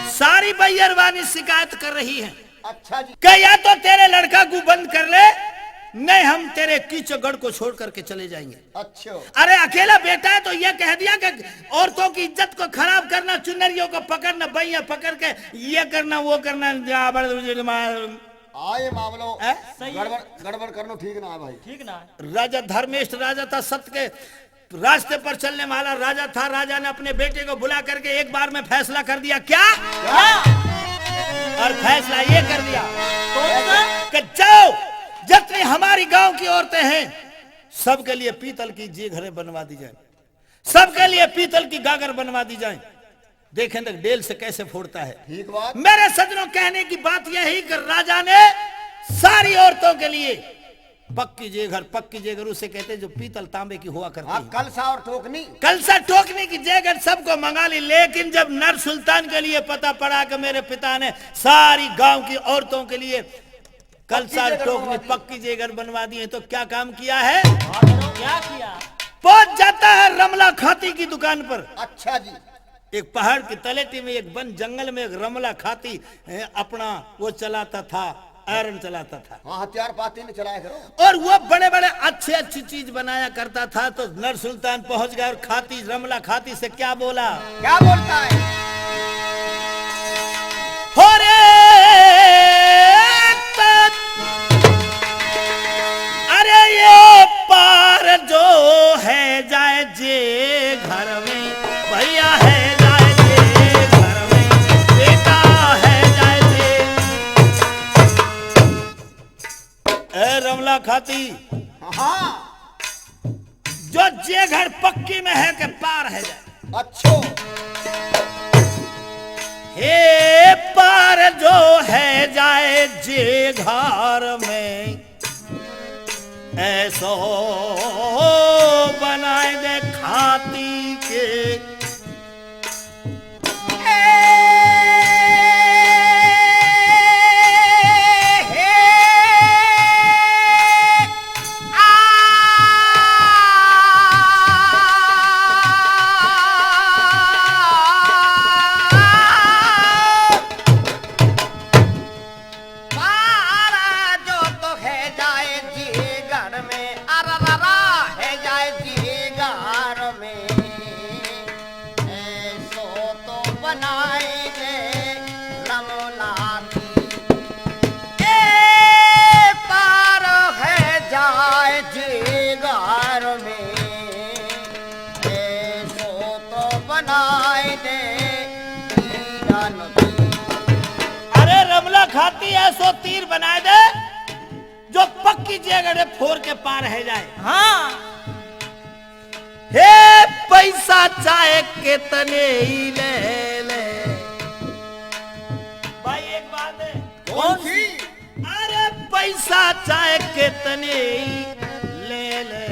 सारी बैयरबानी शिकायत कर रही है। अच्छा जी। कि या तो तेरे लड़का को बंद कर ले, नहीं हम तेरे कीचगढ़ को छोड़ करके चले जाएंगे। अच्छा। अरे अकेला बेटा है तो ये कह दिया कि औरतों की इज्जत को खराब करना, चुनरियों को पकड़ना, बइया पकड़ के ये करना, वो करना, जा बड़-, आ, ये मामलो हैं? सही है। गड़बड़, गड़बड़ करनो ठीक ना है भाई। ठीक ना है। राजा धर्मेष्ठ राजा था, सत्य के रास्ते पर चलने वाला राजा था। राजा ने अपने बेटे को बुला करके एक बार में फैसला कर दिया। क्या? क्या? और फैसला ये कर दिया कौन सा? कि जाओ, जितनी हमारी औरतें हैं, सबके लिए पीतल की जेघरें बनवा दी जाए, सबके लिए पीतल की गागर बनवा दी जाए। देखें तो डेल से कैसे फोड़ता है। ठीक बात। मेरे सज्जनों, कहने की बात यही कि राजा ने सारी औरतों के लिए पक्की जेघर, पक्की जेघर उसे कहते हैं जो पीतल तांबे की हुआ करती हाँ, है। कलसा और टोकनी। कलसा टोकनी की जेघर सबको मंगा ली, लेकिन जब नर सुल्तान के लिए पता पड़ा कि मेरे पिता ने सारी गांव की औरतों के लिए कलसा और टोकनी, पक्की जेघर बनवा दी है, तो क्या काम किया है? हाँ, क्या किया? पहुंच जाता है रमला खाती की दुकान पर। अच्छा जी। एक पहाड़ की तलेटी में, एक वन जंगल में एक रमला खाती, ए, अपना वो चलाता था, आयरन चलाता था। हाँ, हथियार पाती ने चलाया करो। और वो बड़े-बड़े अच्छी-अच्छी चीज बनाया करता था। तो नर सुल्तान पहुंच गया और खाती, रमला खाती से क्या बोला? क्या बोलता है? हो रे, त-, अरे ये पार जो है जाए जे घर में, भैया है जाए जे घर में, बेटा है जाए जे। ए रमला खाती, हाँ। जो जे घर पक्की में है के पार है जाए। अच्छो। हे पार जो है जाए जे घर में, ऐसो बनाए दे खाती के। पारा जो तो है जाए जिगर में, अरररा है जाए जिगर में। ऐसो तो बनाए दे रमला की। ए पार है जाए जिगर में। ऐसो तो बनाए दे तीरन की। अरे रमला खाती ऐसो तीर बनाए दे, जो पक्की जेगर फोर के पार है जाए। हाँ। हे पैसा चाहे कितने ही ले ले। भाई एक बात है। कौन सी? अरे पैसा चाहे कितने ही ले ले,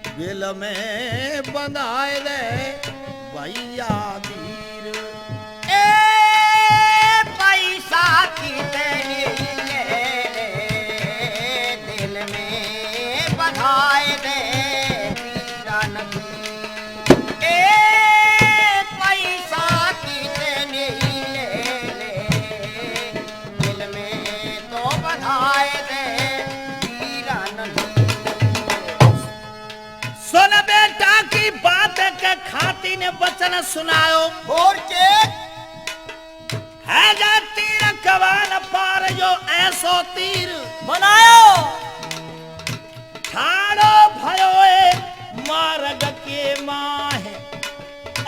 बिल में बंधाए दे भैया तीर। ए पैसा कितने ले ले, दिल में बंधाए दे तीरन की। ए पैसा कितने ले ले, दिल में तो बंधाए दे तीरन की। सुन बेटा की बात के खाती ने वचन सुनायो। और के? है जा तीर कवान पार जो ऐसो तीर बनायो। ठाड़ो भयो ए मार्ग के माहे।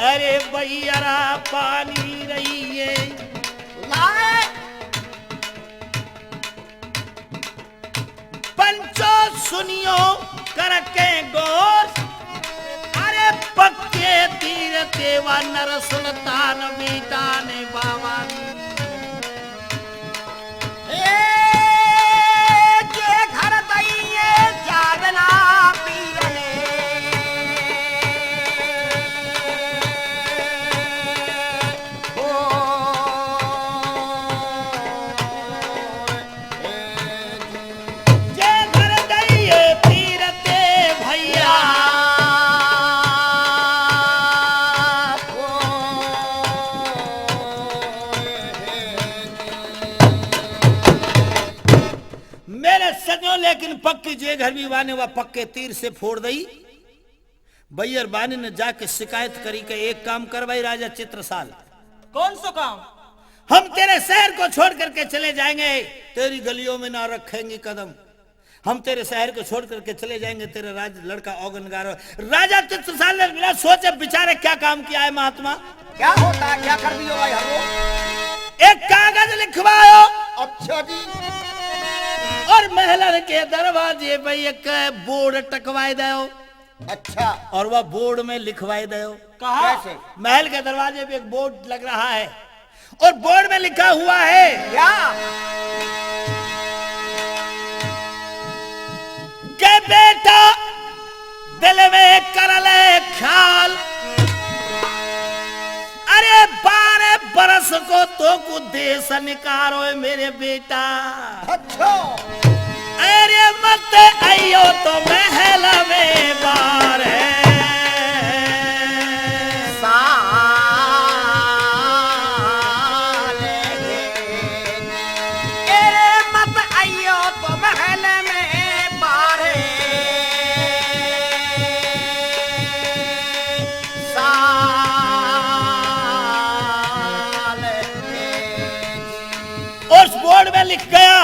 अरे बैरा पानी रही है। लाए। पंचो सुनियो करके गौर, अरे पक्के तीर तेवा नर सुल्तान बीटा ने बाबा। ए, जे घर दइए जागना पीरने। मेरे सजो, लेकिन पक्की जे घर भी वाने वा पक्के तीर से फोड़ दई। बैर बानी ने जाके शिकायत करी के एक काम कर भाई राजा चित्रसाल। कौन सो काम? हम तेरे शहर को छोड़ करके चले जाएंगे, तेरी गलियों में ना रखेंगे कदम। हम तेरे शहर को छोड़ करके चले जाएंगे, तेरा राज लड़का औगन गारो। राजा चित्रसाल ने बिना सोचे विचारे क्या काम किया है महात्मा? क्या होता है, क्या कर दियो भाई हमको? एक कागज लिखवायो। अच्छा जी। और महला के दरवाजे पे एक बोर्ड टकवाए दयो। अच्छा। और वह बोर्ड में लिखवाए दयो। कहाँ? कैसे? महल के दरवाजे पे एक बोर्ड लग रहा है और बोर्ड में लिखा हुआ है क्या? के बेटा दिल में कर ले ख्याल। अरे बारह बरस को तोकू देश निकारो है मेरे बेटा। अच्छा। अरे मत आइयो तो महल में बारह साल। अरे मत आइयो तो महल में बारह साल। उस बोर्ड में लिख गया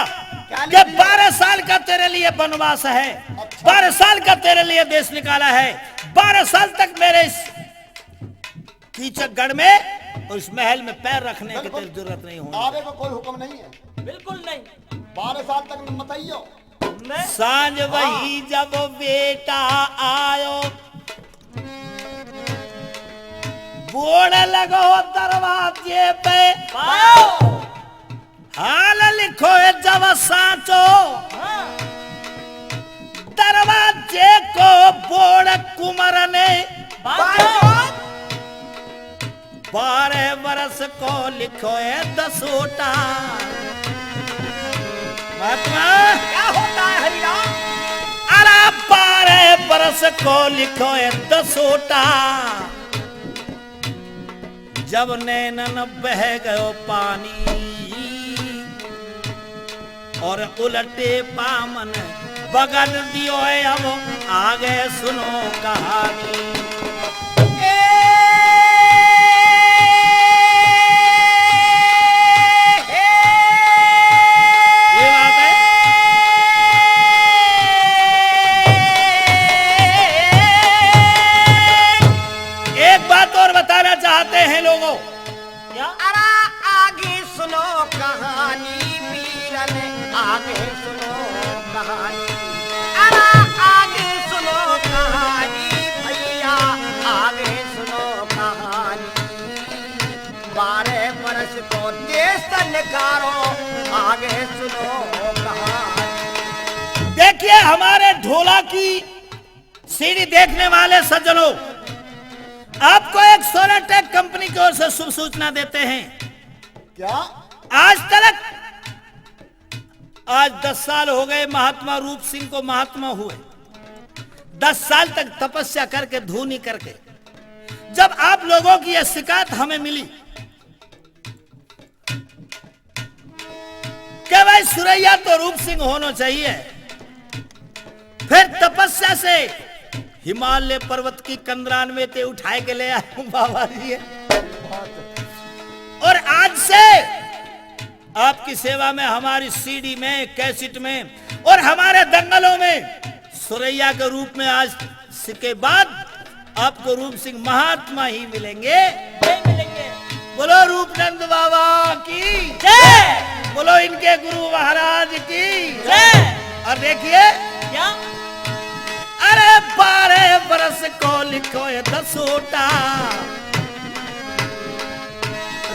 क्या कि लिख गया? बारह साल का तेरे लिए वनवास है, अच्छा। बारह साल का तेरे लिए देश निकाला है, बारह साल तक मेरे इस कीचक गढ़ में और इस महल में पैर रखने की बिल्कुल। तेरी जरूरत नहीं होगी। आगे को कोई हुक्म नहीं है। बिल्कुल नहीं। बारह साल तक मत आइयो। नहीं। सांझ हाँ। वही जब बेटा आयो, बोर्ड लगो दरवाजे पे। पायो। हाल लिखो है जब सांचो। हाँ। दरवाजे को बोर्ड कुंवर ने बांचो। बारह बरस को लिखो है दसोटा। महात्मा। क्या होता है हरिराम? अरे बारह बरस को लिखो है दसोटा। जब नैनन बह गयो पानी और उलटे पावन बगल दियो है। अब आगे सुनो कहानी। ये बात है। एक बात और बताना चाहते हैं लोगों। क्या? अरा आगे सुनो कहानी वीरन, आगे सुनो कहानी। अरा आगे सुनो कहानी भैया, आगे सुनो कहानी। बारह बरस को देश निकारो, आगे सुनो कहानी। देखिए, हमारे ढोला की सीडी देखने वाले सज्जनों, आपको एक सोनाटेक कंपनी की ओर से शुभ सूचना देते हैं। क्या? आज तक, आज दस साल हो गए महात्मा रूप सिंह को महात्मा हुए, दस साल तक तपस्या करके, धूनी करके। जब आप लोगों की यह शिकायत हमें मिली, कि भाई सुरैया तो रूप सिंह होनो चाहिए। फिर तपस्या से हिमालय पर्वत की कंदरान में ते उठाए के ले आए हूं बाबा जी। और आज से आपकी सेवा में हमारी सीडी में, कैसेट में और हमारे दंगलों में सुरैया के रूप में आज इसके बाद आपको रूप सिंह महात्मा ही मिलेंगे। जय मिलेंगे। बोलो रूपनंद बाबा की जय। बोलो इनके गुरु महाराज की जय। और देखिए क्या? अरे बारह बरस को लिखो है दसोटा।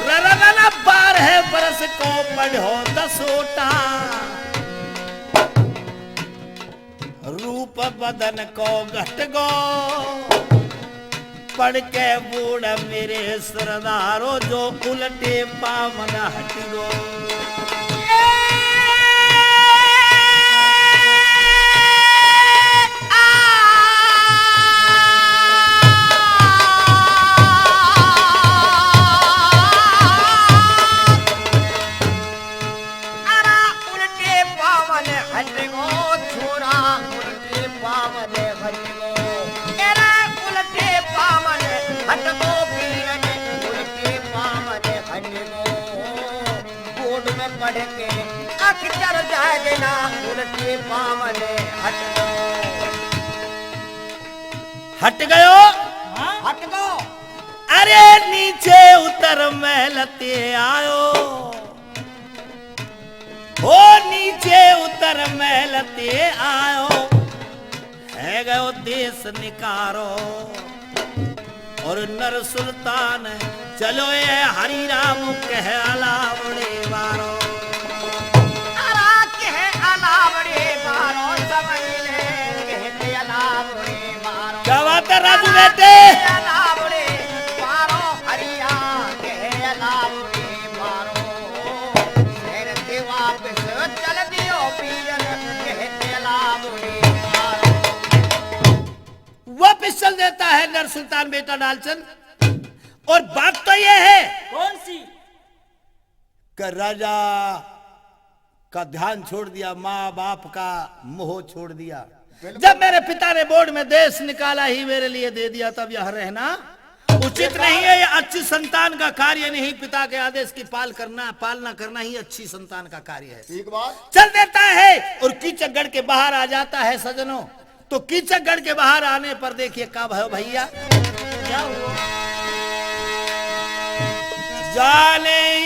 र, र, र, र, बारह बरस को पढ़ो दसोटा। रूप बदन को घट गो, पढ़ के बूढ़ मेरे सरदारो, जो उलटे पावन हट गो। अरा उलटे पावन हट गो छोरा, उलटे पावन हट गो। अरा उलटे पावन हट गो वीरन, उलटे पावन हट गो। बोर्ड में पढ़ के अक्षर जागना, उलटे पावन हट गो। हट गयो? हाँ? हट गो। अरे नीचे उतर महलते आयो। हो नी जे उतर महल ते आयो, है गयो देश निकारो। और नर सुल्तान चलो ये हरि राम कह अलावड़े बारो। अरा कह अलावड़े बारो, समझ ले कहते अलावड़े बारो। क्या बात है राजू बेटे? अलावड़े बारो, हरिया कह अलावड़े बारो। फिर ते वापस चल दियो पीर कहते अलावड़े बारो। वापस चल देता है नर सुल्तान बेटा डालचंद। और बात तो यह है कौन सी? कि राजा का ध्यान छोड़ दिया, माँ बाप का मोह छोड़ दिया। बिल्कुल। जब मेरे पिता ने बोर्ड में देश निकाला ही मेरे लिए दे दिया, तब यह रहना उचित नहीं है। यह अच्छी संतान का कार्य नहीं। पिता के आदेश की पाल करना, पालना करना ही अच्छी संतान का कार्य है। ठीक बात। चल देता है और कीचकगढ़ के बाहर आ जाता है सजनों। तो कीचकगढ़ के बाहर आने पर देखिए क्या भयो भैया। क्या हुआ? जाने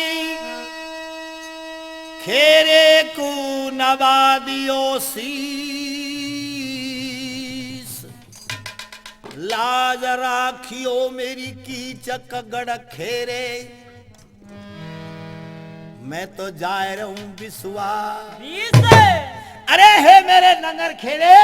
खेरे को नवा दियो शीश, लाज राखियो मेरी कीचकगढ़ खेरे। मैं तो जाय रहूं बिसवा। बीस। अरे हे मेरे नंगर खेड़े,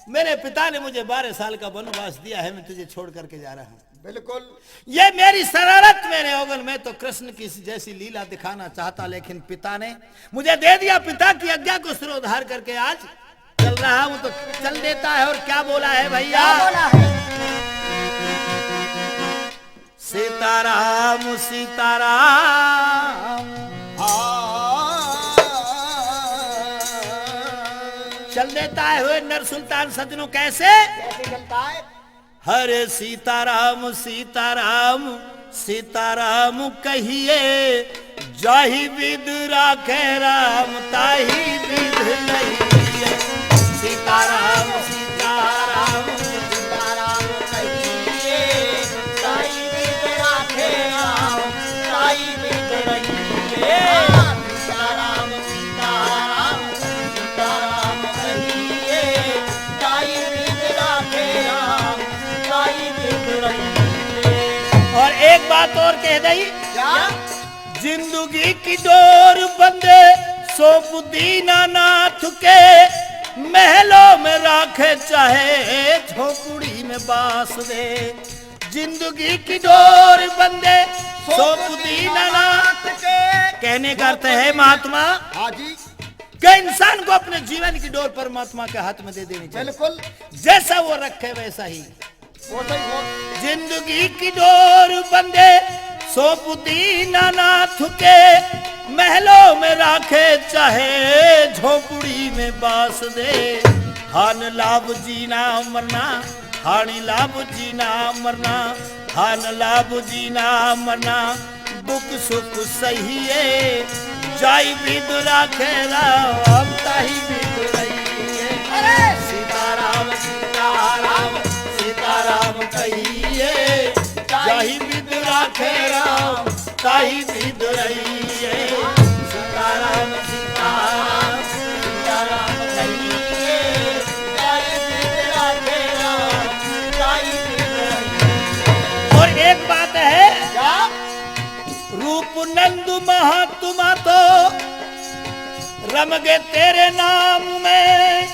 मेरे पिता ने मुझे बारह साल का वनवास दिया है, मैं तुझे छोड़ करके जा रहा हूं। बिल्कुल। ये मेरी शरारत, मेरे ओगन, मैं तो कृष्ण की जैसी लीला दिखाना चाहता, लेकिन पिता ने मुझे दे दिया। पिता की आज्ञा को सिरोधार करके आज चल रहा हूं। तो चल देता है। और क्या बोला है भैया? क्या बोला है? सीताराम, सीताराम। हाँ। चल देता है हुए नर सुल्तान सजनों, कैसे? कैसे चलता है? हरे सीताराम, सीताराम, सीताराम कहिए, जाहि विधि राखे राम, ताहि विधि रहिए। सीताराम, सीताराम, सीताराम कहिए, ताहि विधि राखे राम, ताहि विधि रहिए। सीताराम, सीताराम, सीताराम कहिए, ताहि विधि राखे राम, ताहि विधि रहिए। और एक बात और कह दई। क्या? जिंदगी की डोर बंदे सौंप दीनानाथ के, महलों में राखे चाहे झोपड़ी में बास दे। जिंदगी की डोर बंदे सौंप दीनानाथ के। कहने का अर्थ है महात्मा, हाँ जी। कि इंसान को अपने जीवन की डोर परमात्मा के हाथ में दे देनी चाहिए। बिल्कुल। जैसा वो रखे वैसा ही। वो सही, वो। जिंदगी की डोर बंदे सौंप दीनानाथ के, महलों में राखे चाहे झोपड़ी में बास दे। हानि लाभ जीना मरना, हानि लाभ जीना मरना, हानि लाभ जीना मरना, दुख सुख सहिए, जाहि विधि राखे राम, ताहि विधि रहिए। अरे! सीताराम, सीताराम, सीताराम कहिए, जाहि विधि राखे राम, ताहि विधि रहिए। सीताराम, सीताराम, सीताराम कहिए, जाहि विधि राखे राम, ताहि विधि रहिए। और एक बात है, क्या? रूपनंद महात्मा तो रम गए तेरे नाम में,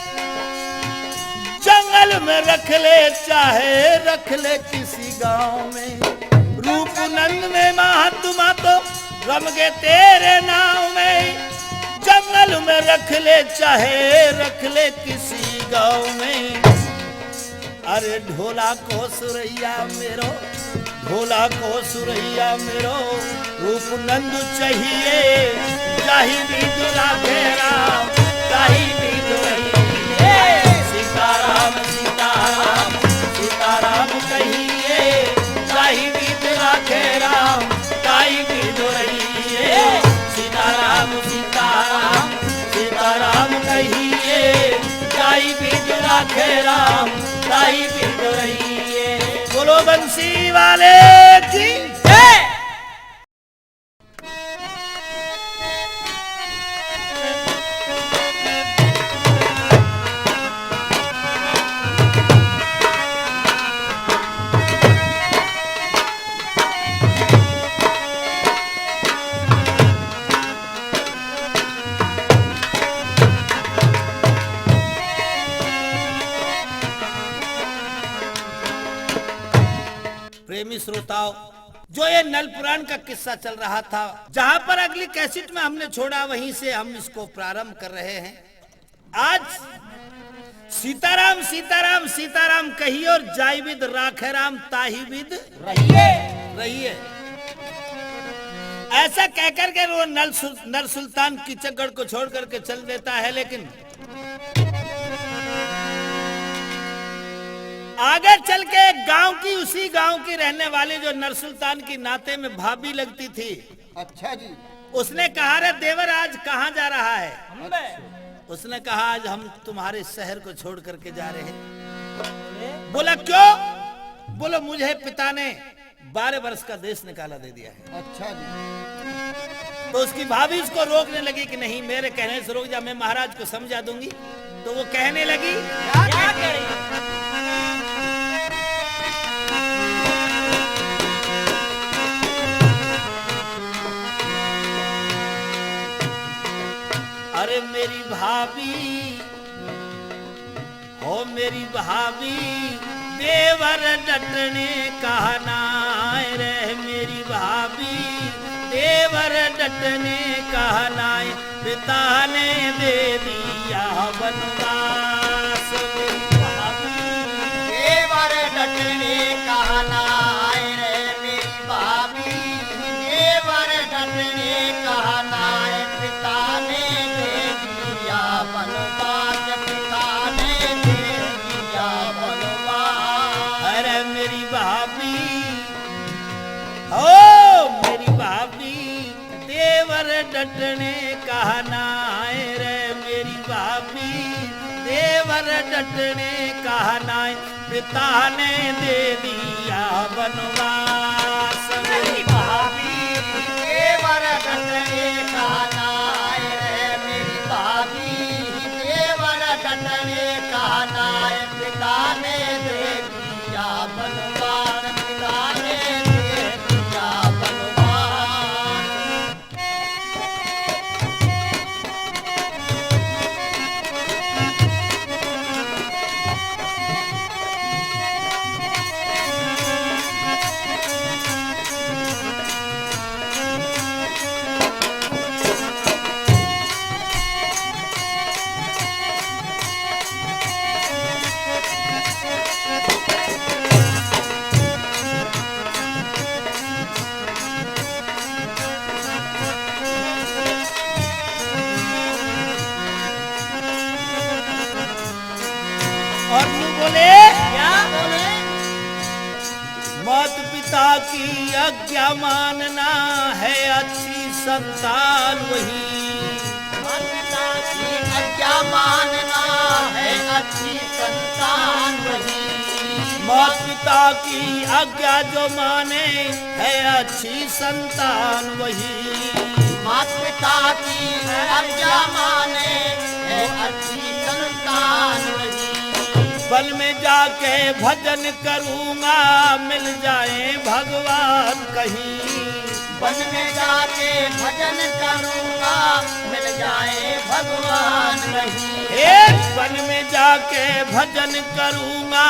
जंगल में रख ले चाहे रख ले किसी गांव में। रूपनंद में महात्मा तो रम गए तेरे नाम में, जंगल में रख ले चाहे रख ले किसी गांव में। अरे ढोला को सुरैया मेरो, ढोला को सुरैया मेरो, रूपनंद चाहिए, जाहि विधि राखे राम, ताहि विधि रहिए। सीताराम, सीताराम, सीताराम कहिए, जाहि विधि राखे राम, ताहि विधि रहिए। सीताराम, सीताराम, सीताराम कहिए, जाहि विधि राखे राम, ताहि विधि रहिए। बोलो बंसी वाले की जय। श्रोताओं, जो ये नल पुराण का किस्सा चल रहा था, जहां पर अगली कैसेट में हमने छोड़ा, वहीं से हम इसको प्रारंभ कर रहे हैं। आज सीताराम, सीताराम, सीताराम कहिए और जाई विध राखे राम, ताही विध रहिए। रहिए। ऐसा कहकर के वो नल सु-, नल सुल्तान कीचकगढ़ को छोड़ करके चल देता है, लेकिन आगे चल के एक गांव की, उसी गांव की रहने वाली, जो नरसुल्तान की नाते में भाभी लगती थी, अच्छा जी। उसने कहा, "रे देवर, आज कहाँ जा रहा है?" अच्छा। उसने कहा, "आज हम तुम्हारे शहर को छोड़ करके जा रहे हैं।" बोला, "क्यों?" बोलो, "मुझे पिता ने बारह वर्ष का देश निकाला दे दिया है।" अच्छा जी। तो उसकी भाभी उसको रोकने लगी कि, "नहीं, मेरे कहने से रुक जा, मैं महाराज को समझा दूंगी।" तो वो कहने लगी, क्या करें? अरे मेरी भाभी, हो मेरी भाभी, देवर डटने का नाय रे मेरी भाभी, देवर डटने का नाय, पिता ने दे दिया वनवास मेरी भाभी। देवर डटने का नाय रे मेरी भाभी, देवर डटने का नाय, पिता ने दे दिया वनवास, पिता ने दे दिया वनवास। अरे मेरी भाभी, ओ मेरी भाभी, देवर डटने का नाय रे मेरी भाभी, देवर डटने का नाय, पिता ने दे दिया वनवास। मेरी भाभी, देवर डटने का नाय रे मेरी भाभी, देवर डटने का नाय, पिता ने दे दिया वनवास, पिता ने दे दिया वनवास। और यूं बोले, क्या बोले? माता पिता की आज्ञा मानना है अच्छी संतान वही। माता पिता की आज्ञा मानना है अच्छी संतान वही। माता पिता की आज्ञा जो माने है अच्छी संतान वही। माता पिता की आज्ञा माने है अच्छी संतान वही। वन में जाके भजन करूंगा, मिल जाए भगवान कहीं। वन में जाके भजन करूंगा, मिल जाए भगवान कहीं। ए, वन में जाके भजन करूंगा,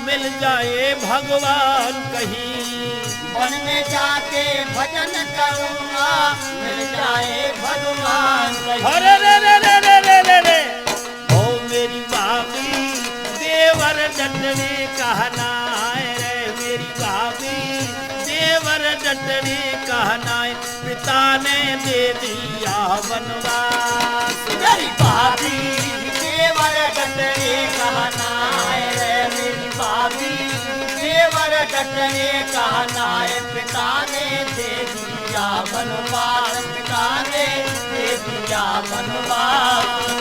मिल जाए भगवान कहीं। वन में जाके भजन करूंगा, मिल जाए भगवान कहीं। अरे रे रे रे। ओ मेरी भाभी, देवर डटने का नाय रे, मेरी भाभी, देवर डटने का नाय, पिता ने दे दिया वनवास। मेरी भाभी, देवर डटने का नाय रे, मेरी भाभी, देवर डटने का नाय, पिता ने दे दिया वनवास, पिता ने दे दिया वनवास।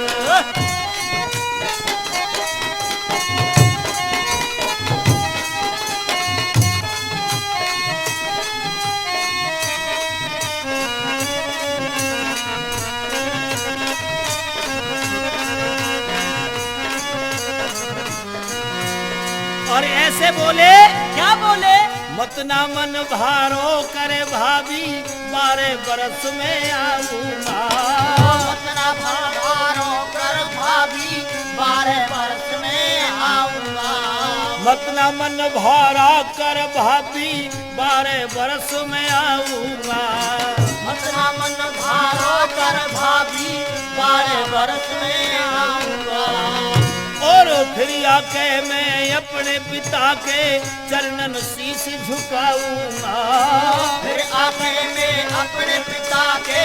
और ऐसे बोले, क्या बोले? मत ना मन भारो करे भाभी, बारह बरस में आऊंगा। मत ना मन भारो कर भाभी, बारह बरस में आऊंगा। मतना मन भारा कर भाभी, बारह बरस में आऊंगा। मतना मन भारा कर भाभी, बारह बरस में आऊंगा। और फिर आके मैं अपने पिता के चरणन शीश झुकाऊंगा। फिर आके मैं अपने पिता के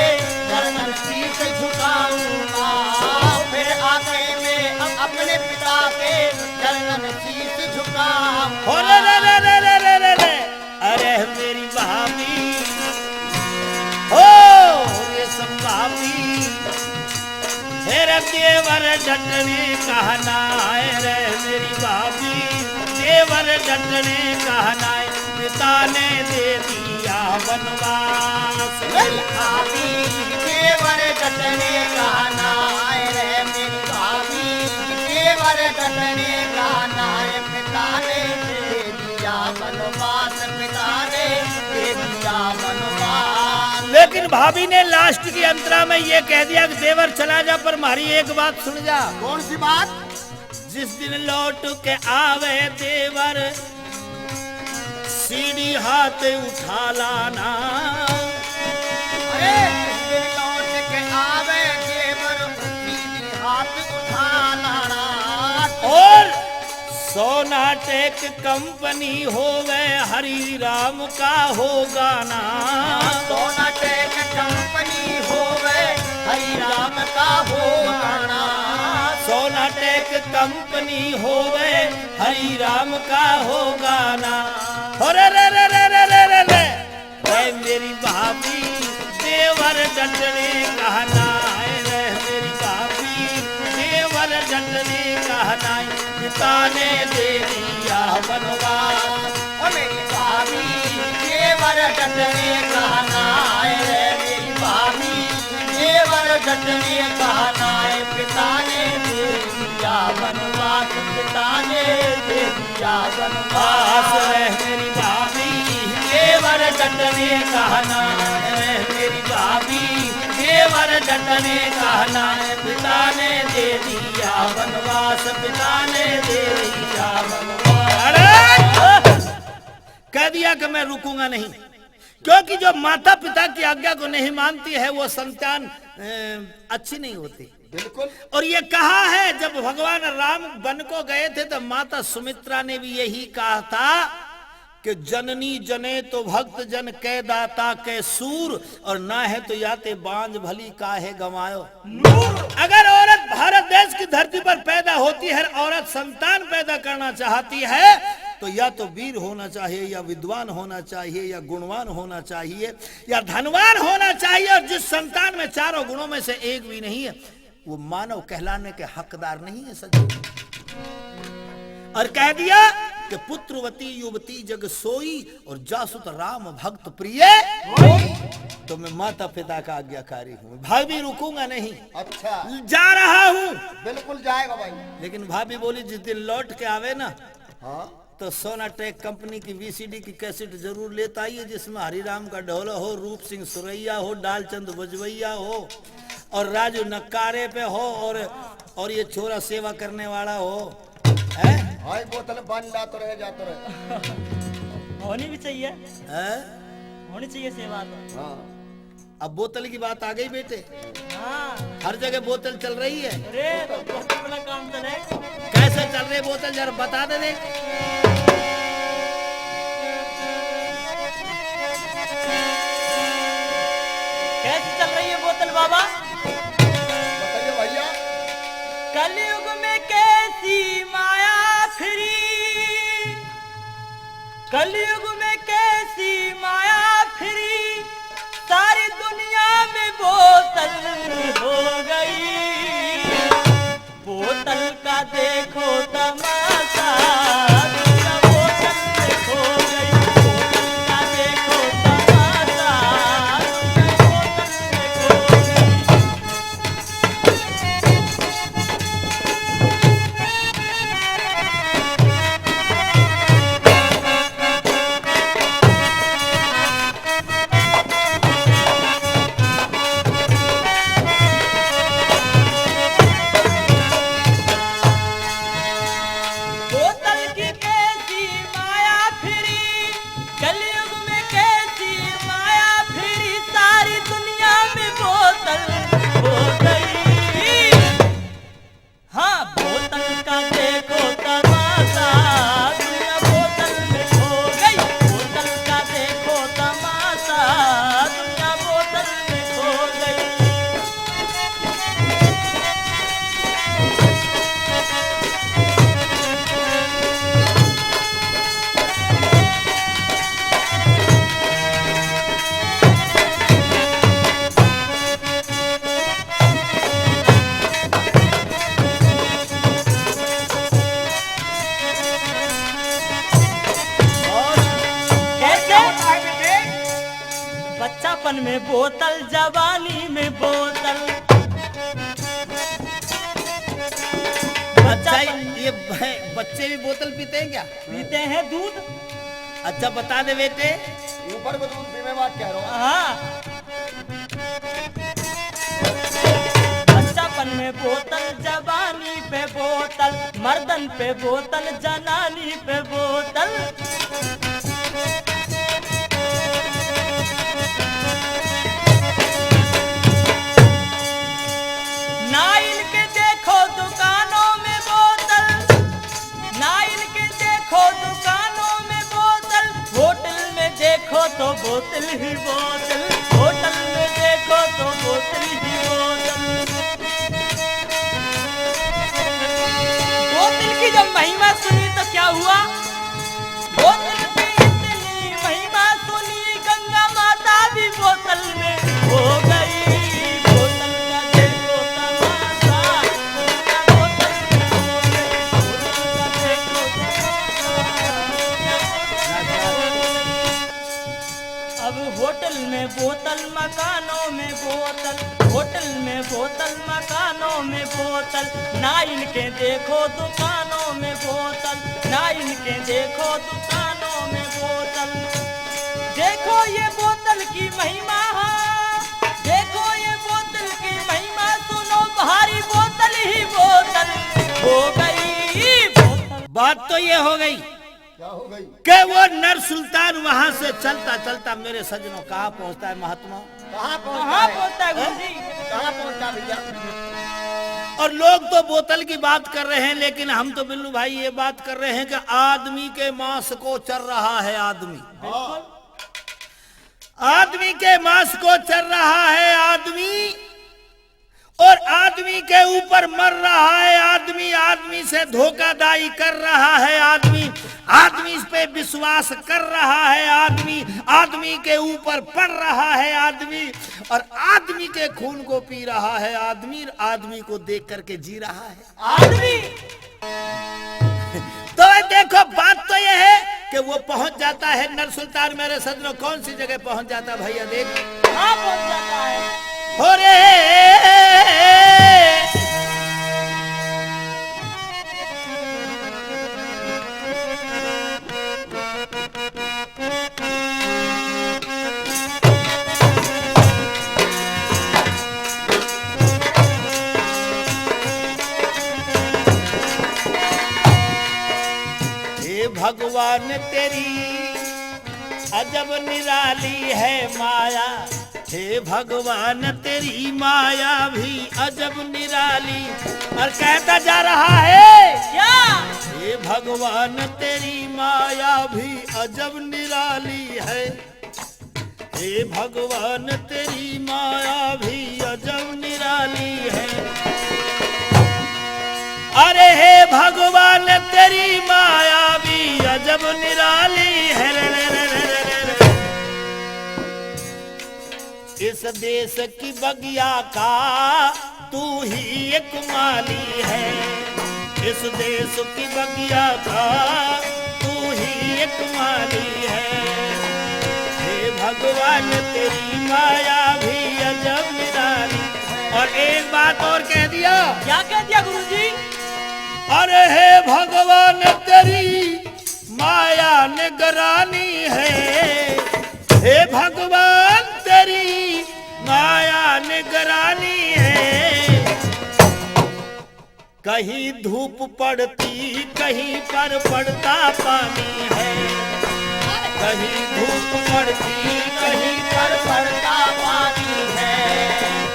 चरणन शीश झुकाऊंगा। फिर आके मैं अप-, अपने पिता के चरणन शीश झुकाऊंगा। हो रे रे रे रे रे रे रे रे। अरे मेरी भाभी, हो रेशम भाभी, मेरा देवर डटने कहना है रे मेरी भाभी, देवर डटने कहना है, पिता ने दे दिया वनवास। मेरी भाभी, देवर डटने कहना है रे मेरी भाभी, देवर डटने कहना है, पिता ने दे दिया वनवास, पिता ने दे दिया वनवास। लेकिन भाभी ने last की अंतरा में ये कह दिया कि देवर चला जा, पर म्हारी एक बात सुन जा। कौन सी बात? जिस दिन लौट के आवे देवर, सीढ़ी हाथ उठा लाना। अरे, जिस दिन लौट के आवे देवर, सीढ़ी हाथ उठा लाना। और सोनाटेक कंपनी होवे, हरि राम का हो गाना। सोनाटेक कंपनी होवे, हरि राम का हो गाना। सोनाटेक कंपनी होवे, हरि राम का हो गाना। हो रे रे रे रे रे रे रे रे। रे मेरी भाभी, देवर डटने कहना है रे मेरी भाभी, देवर डटने कहना है, पिता ने दे दिया वनवास। ओ मेरी भाभी, देवर डटने कहना है रे मेरी भाभी, देवर डटने कहना है, पिता ने दे दिया वनवास, पिता ने दे दिया वनवास। आस रह मेरी भाभी, देवर डटने कहना, रह मेरी भाभी, देवर डटने कहना, पिता ने दे दिया वनवास, पिता ने दे दिया वनवास। अरे! कह दिया कि मैं रुकूंगा नहीं, क्योंकि जो माता पिता की आज्ञा को नहीं मानती है, वो संतान, अ, अच्छी नहीं होती। बिल्कुल। और ये कहा है, जब भगवान राम वन को गए थे, तो माता सुमित्रा ने भी यही कहा था कि जननी जनेतो भक्त जन, कै दाता कै सूर, और नाहीं तो या ते बाँझ भली काहे गँवायो। अगर औरत भारत देश की धरती पर पैदा होती है, औरत संतान पैदा करना चाहती है, तो या तो वीर होना चाहिए, या विद्वान होना चाहिए, या गुणवान होना चाहिए, या धनवान होना चाहिए, और जिस संतान में चारों गुणों में से एक भी नहीं है, वो मानव कहलाने के हकदार नहीं है सज्जन। और कह दिया कि पुत्रवती युवती जग सोई, और जासु त राम भक्त प्रिय होई। तो मैं माता पिता का आज्ञाकारी हूँ, भाभी रुकूंगा नहीं। अच्छा। जा रहा हूँ। बिल्कुल जाएगा भाई। लेकिन भाभी बोली, जिस दिन लौट के आवे ना, हाँ। तो सोनाटेक कंपनी की वीसीडी की कैसेट जरूर लेता आइए, जिसमें हरिराम का ढोल हो, रूप सिंह सुरैया हो, डालचंद बजवैया हो, और राजू नक्कारे पे हो, और, और ये छोरा सेवा करने वाला हो। हैं? भाई बोतल बन लातो रहे, जातो रहे। होनी भी चाहिए। हैं? होनी चाहिए सेवा तो। हाँ। अब बोतल की बात आ गई बेटे। हाँ। हर जगह बोतल चल रही है। अरे, तो बोतल वाला काम चले। कैसे चल रही बोतल, जरा बता दे दे। कैसे चल रही है बोतल बाबा? बताइए भैया। कलयुग में कैसी माया फिरी, कलयुग में कैसी माया फिरी, सारी दुनिया में बोतल हो गई। बोतल का देखो तमाशा, दुनिया बोतल में खो गई। बोतल का देखो तमाशा, दुनिया बोतल में खो गई। में बोतल, जवानी में बोतल। अच्छा, बच्चा ये ब-, बच्चे भी बोतल पीते हैं क्या? पीते हैं दूध। अच्छा, बता दे बेटे। ऊपर को दूध पीवे बात कह रहा हूँ। हाँ। बच्चापन में बोतल, जवानी पे बोतल, मर्दन पे बोतल, जनानी पे बोतल। ना इनके देखो दुकानों में बोतल, ना इनके देखो दुकानों में बोतल, होटल में देखो तो बोतल ही बोतल, होटल में देखो तो बोतल ही बोतल। बोतल की जब महिमा सुनी तो क्या हुआ? बोतल की इतनी महिमा सुनी, गंगा माता भी बोतल में हो गई। बोतल का देखो तमाशा, बोतल में हो गई। बोतल का देखो तमाशा। अब होटल में बोतल, मकानों में बोतल, होटल में बोतल, मकानों में बोतल, ना इनके देखो दुकानों में बोतल, ना इनके देखो दुकानों में बोतल। देखो ये बोतल की महिमा है, देखो ये बोतल की महिमा, सुनो भारी बोतल ही बोतल हो गई बोतल। बात तो ये हो गई क्या हो गई? कि वो नर सुल्तान वहां से चलता चलता, मेरे सज्जनों, कहाँ पहुंचता है महात्मा? कहाँ पहुंचता कहाँ है? पहुंचता है गुरुजी? कहाँ पहुंचता भैया? और लोग तो बोतल की बात कर रहे हैं, लेकिन हम तो बिल्लू भाई ये बात कर रहे हैं कि आदमी के मांस को चर रहा है आदमी। हाँ। आदमी के मांस को चर रहा है आदमी। और आदमी के ऊपर मर रहा है आदमी, आदमी से धोखाधड़ी कर रहा है आदमी, आदमी पे विश्वास कर रहा है आदमी, आदमी के ऊपर पड़ रहा है आदमी, और आदमी के खून को पी रहा है आदमी, आदमी को देख करके जी रहा है आदमी। तो ये देखो, बात तो ये है कि वो पहुंच जाता है नर सुल्तान, मेरे सज्जनों, कौन सी जगह पहुंच जाता है भैया, देख। कहाँ पहुंच जाता है? हो रे। हे भगवान तेरी अजब निराली है माया, हे भगवान तेरी माया भी अजब निराली। और कहता जा रहा है क्या? हे भगवान तेरी माया भी अजब निराली है, हे भगवान तेरी माया भी अजब निराली है। अरे हे भगवान तेरी माया भी अजब निराली है। रे, रे, रे। इस देश की बगिया का तू ही एक माली है, इस देश की बगिया का तू ही एक माली है। हे भगवान तेरी माया भी अजब निराली। और एक बात और कह दिया। क्या कह दिया गुरुजी? अरे हे भगवान तेरी माया निगरानी है, हे भगवान तेरी माया निगरानी है। कहीं धूप पड़ती, कहीं पर पड़ता पानी है, कहीं धूप पड़ती, कहीं पर पड़ता पानी है।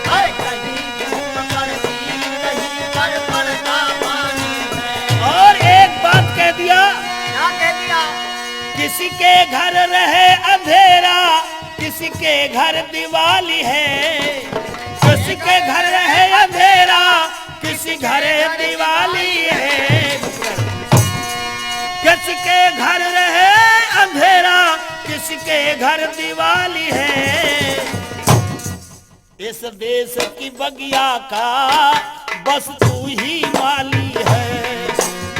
हाय, कहीं धूप पड़ती, कहीं पर पड़ता पानी है। और एक बात कह दिया। क्या कह दिया? किसी के घर रहे अंधेरा, किसी के घर दिवाली है, किसी के घर रहे अंधेरा, किसी घर दिवाली है, किसी के घर रहे अंधेरा, किसी के घर दिवाली है। इस देश की बगिया का बस तू ही माली है,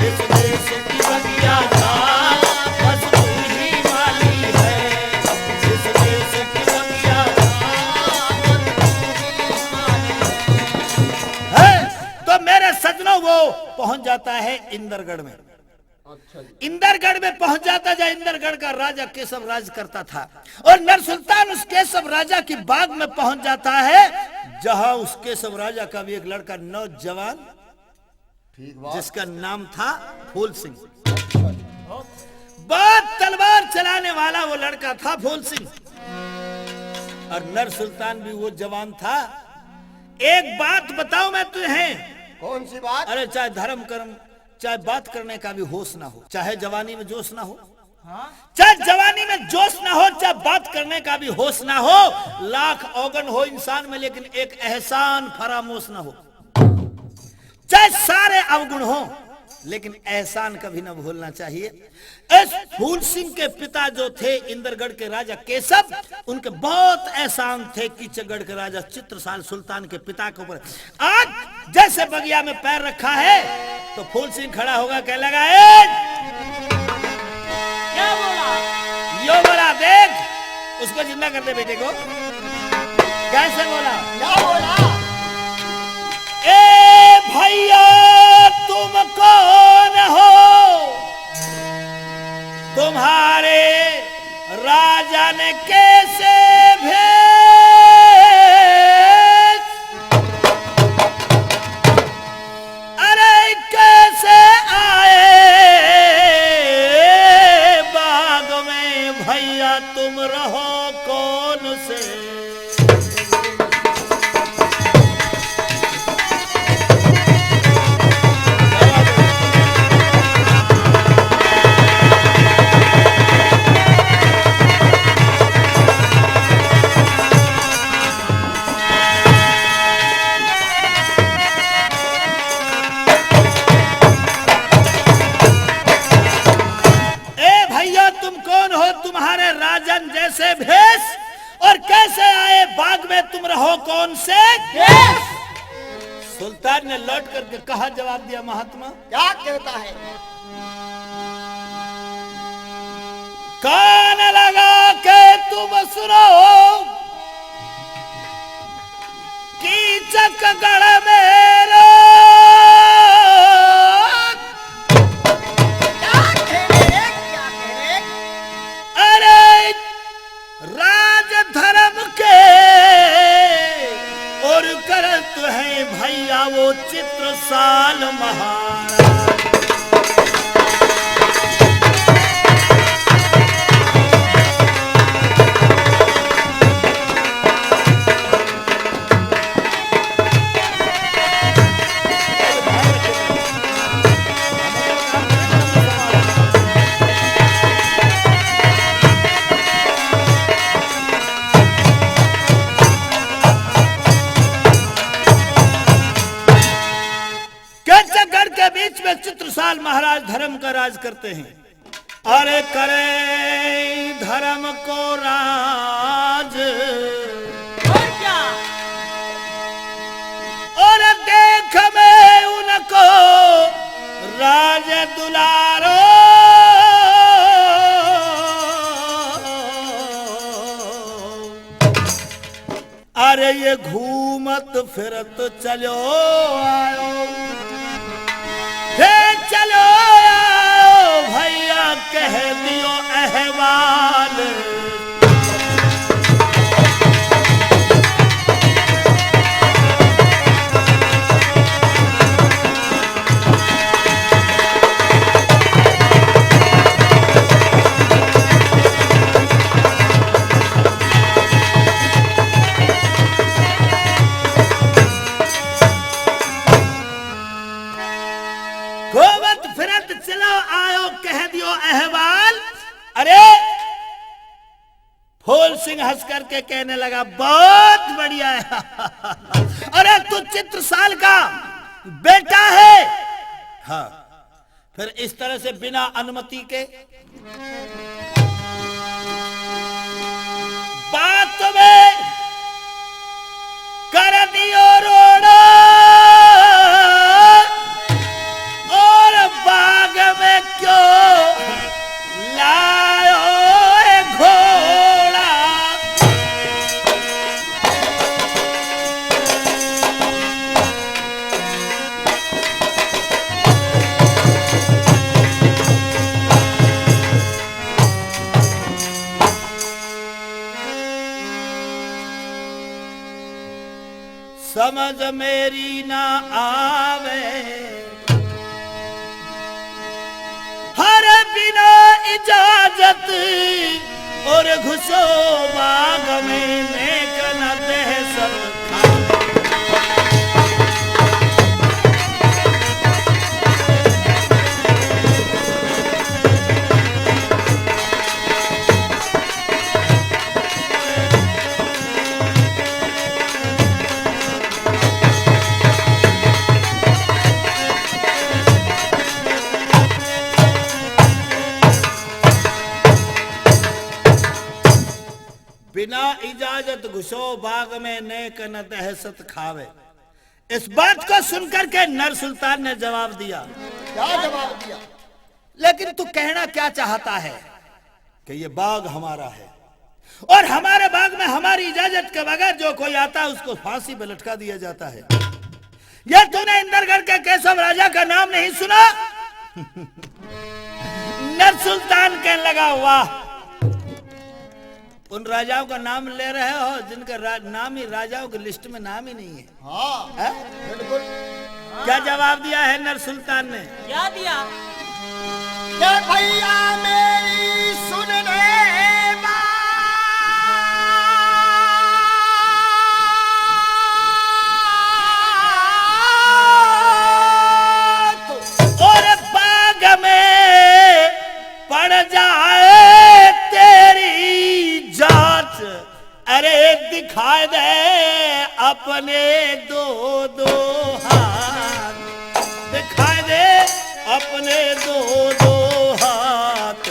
इस देश की बगिया का बस तू ही माली है, इस देश की बगिया का वो पहुंच जाता है इंदरगढ़ में। अच्छा जी। इंदरगढ़ में पहुंच जाता, जहां इंदरगढ़ का राजा केसव राज करता था। और नरसुल्तान उस केसव राजा की बाग में पहुंच जाता है, जहां उस केसव राजा का भी एक लड़का नौजवान, ठीक बात। जिसका नाम था फूल सिंह। बहुत तलवार चलाने वाला वो लड़का था फूल सिंह। और नरसुल्तान भी वो जवान था। एक बात बताऊं मैं तुम्हें। कौन सी बात? अरे, चाहे धर्म कर्म, चाहे बात करने का भी होश ना हो, चाहे जवानी में जोश ना हो, हाँ? चाहे जवानी में जोश ना हो, चाहे बात करने का भी होश ना हो, लाख अवगुण हो इंसान में, लेकिन एक एहसान फरामोश ना हो। चाहे सारे अवगुण हो, लेकिन एहसान कभी ना भूलना चाहिए। इस फूल सिंह के पिता जो थे इंदरगढ़ के राजा केसव, उनके बहुत एहसान थे कीचकगढ़ के राजा चित्रसाल सुल्तान के पिता के ऊपर। आज जैसे बगिया में पैर रखा है, तो फूल सिंह खड़ा होगा, कह लगा, "ए!" क्या बोला? यो बोला, "देख, उसको जिंदा कर दे बेटे को।" कैसे बोला? क्या बोला? "ए भैया, तुम कौन हो? तुम्हारे राजा ने कैसे भेज? अरे, कैसे आए बाग में भैया, तुम रहो कौन से?" ए भैया, तुम कौन हो? तुम्हारे राजन जैसे भेष, और कैसे आए बाग में, तुम रहो कौन से देश? सुल्तान ने लौट करके कहा, जवाब दिया महात्मा। क्या कहता है? कान लगा के तुम सुनो, कीचकगढ़ मेरो। क्या कह रहे, क्या कह रहे? अरे, राज धर्म के और करत हैं भैया वो चित्रसाल महाराज। कीचकगढ़ के बीच में चित्रसाल महाराज धर्म का राज करते हैं। अरे करे धर्म को राज। और क्या? और देख में उनको राज दुलारो। अरे ये घूमत फिरत चलो आयो, हे चलो आयो भैया, कह दियो अहवाल। घूमत फिरत चलो आयो, कह दियो अहवाल। अरे, फूल सिंह हंस करके कहने लगा, "बहुत बढ़िया है।" "अरे, तू चित्रसाल का बेटा है?" हाँ। फिर इस तरह से बिना अनुमति के बात में कर दियो रोड़ा, और बाग में क्यों लायो है घोड़ा? समझ मेरी ना आवे। हर बिना इजाजत और घुसो बाग में, नेक न दहशत खावे। बिना इजाजत घुसो बाग में, नेक न दहशत खावे। इस बात को सुनकर के नर सुल्तान ने जवाब दिया। क्या जवाब दिया? लेकिन तू कहना क्या चाहता है कि ये बाग हमारा है और हमारे बाग में हमारी इजाजत के बगैर जो कोई आता है उसको फांसी पे लटका दिया जाता है। यह तूने इंदरगढ़ के केशव राजा का नाम नहीं सुना? नर सुल्तान कहने लगा, वाह, उन राजाओं का नाम ले रहे हो जिनका रा-, नाम ही, राजाओं की लिस्ट में नाम ही नहीं है। हाँ, हैं? बिल्कुल। क्या जवाब दिया है नर सुल्तान ने? क्या दिया? कि भैया मेरी सुन ले बात। और बाग में पड़ जाए तेरी जात, अरे दिखाए दे अपने दो दो हाथ, दिखाए दे अपने दो दो हाथ,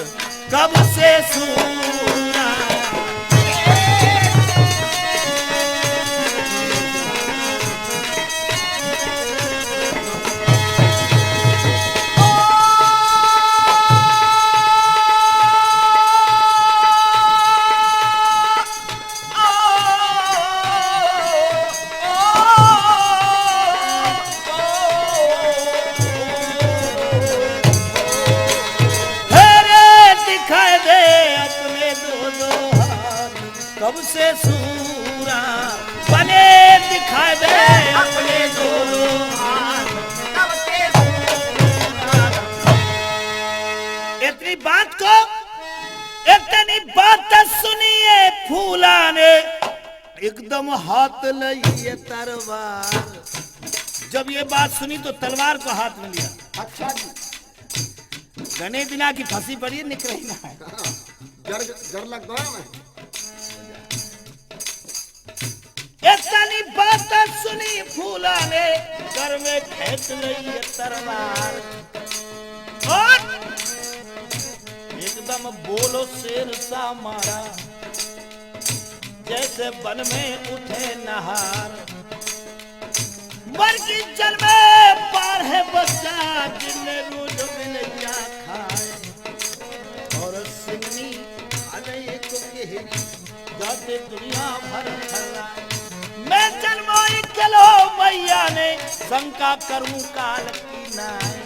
कब से सूरा। अरे दिखाए दे अपने दो दो हाथ, कब से सूरा बने, दिखाए दे अपने दो दो हाथ, कब से सूरा। इतनी बात को, इतनी बात सुनिए फूला ने एकदम हाथ लइए तलवार। जब ये बात सुनी तो तलवार को हाथ में लिया। अच्छा जी। घने दिना की फंसी पड़ी है, निकल ही ना है। हाँ, जर, जर लग गया ना। इतनी बात सुनी फूला ने, घर में खेंच लई ये तलवार। और एकदम बोलो शेर सा मारा, जैसे वन में उठे नहार। मर की जन्मे बारह बच्चा, जिनने रोज बिलैया खाए। और सिंगनी अनेक गहरी, जाते दुनिया भर फैलाए। मैं जन्मो इकलो मैया ने, शंका करूं काल की नाय।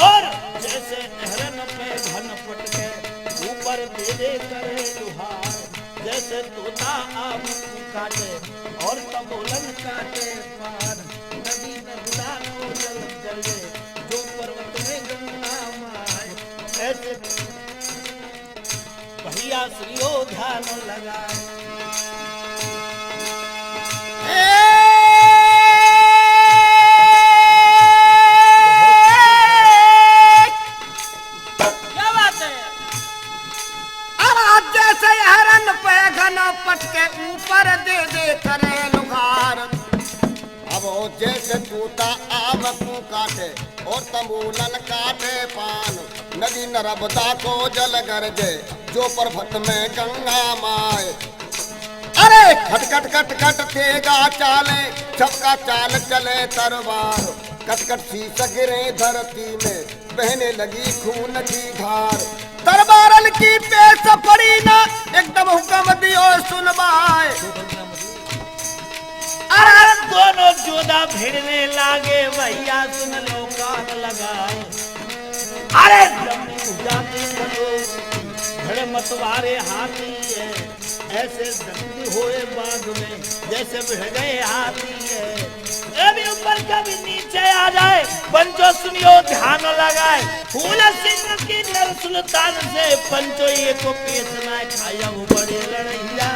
और जैसे अहरन पे घन पटके, ऊपर दे दे करे लुहार। जैसे तोता आम को काटे और तमोलन काटे पान, नदी नर्मदा को जल गले, जो पर्वत में गंगा माय। ऐसे भैया श्री ओ ध्यान लगाए। क्या बात है? अब आप जैसे हरन पे घन पटके ऊपर दे दे करे लुहार। अब वो जैसे तोता आम को काटे और तंबूलन काटे पान, नदी नर्मदा को जल गरजे, जो पर्वत में गंगा माय। अरे खट खट खट खट तेगा चाले, सबका चाल चले तरवार। कट कट शीश गिरे धरती में, बहने लगी खून की धार। तरवारन की पेश पड़ी ना, एकदम हुक्म दियो सुनवाए। अरे दोनों जोधा भिड़ने लागे, भैया सुन लो कान लगाए। अरे जम्मू जाति बनो, भिड़ मतवारे हाथी है। जैसे दंड होए बाग में, जैसे भिड़ गए हाथी है। कभी ऊपर कभी नीचे आ जाए, पंचो सुनियो ध्यान लगाए। फूल सिंह की नर सुल्तान से पंचो एको पेश ना खाया, वो बड़े लड़ैया।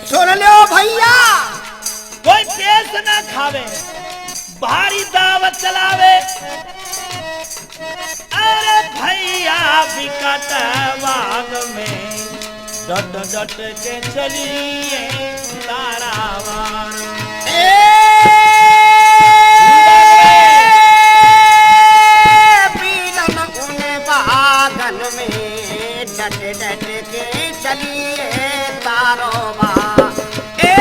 सुन लो भैया, कोई पेश ना खावे, भारी दाव चलावे। अरे भैया विकट बाग में डट डट के चलिए तारावार। ए बीरन उन बागन में डट डट के चलिए तारोबा। ए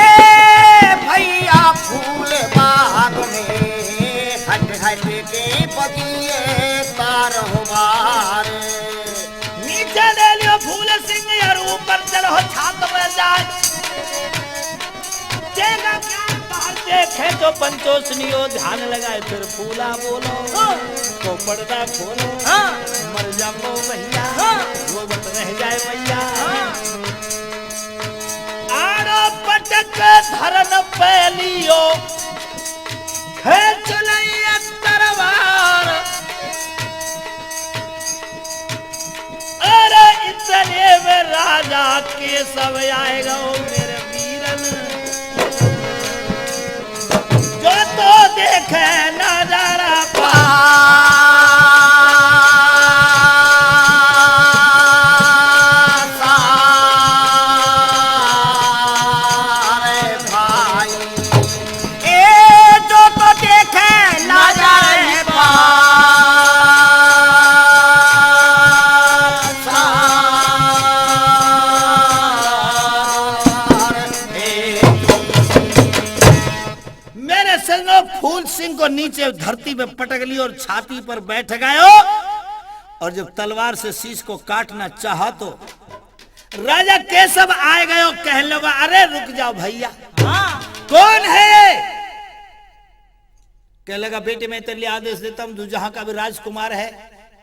भैया फूल बाग में हट हट के बगिए तारोबार। नीचे ले लियो फूल सिंह और ऊपर चढ़ो छात में जाए। देखा क्या बाहर देखे तो पंचो सुनियो ध्यान लगाए, फिर फूला बोलो, हाँ। तो पर्दा खोलो, हाँ। मर जाओ भैया, हाँ। रोवत रह जाए भैया। हाँ। आड़ो पटक धरन पहलियो, खेच लई एक तरवार। अरे इतने में राजा केसव आएगा, ओ मेरे वीरन, जो तो देखे नजारा पासा। अरे भाई, ए जो तो देखे नजर पासा। मेरे संगो फूल सिंह को नीचे धरती पे पटक लियो और छाती पर बैठ गयो, और जब तलवार से शीश को काटना चाहा तो राजा केसव आए गयो, कहने लगा, "अरे रुक जाओ भैया, हाँ। कौन है ये?" कहने लगा, "बेटे, मैं तेरे लिए आदेश देता हूँ, तू जहाँ का भी राजकुमार है,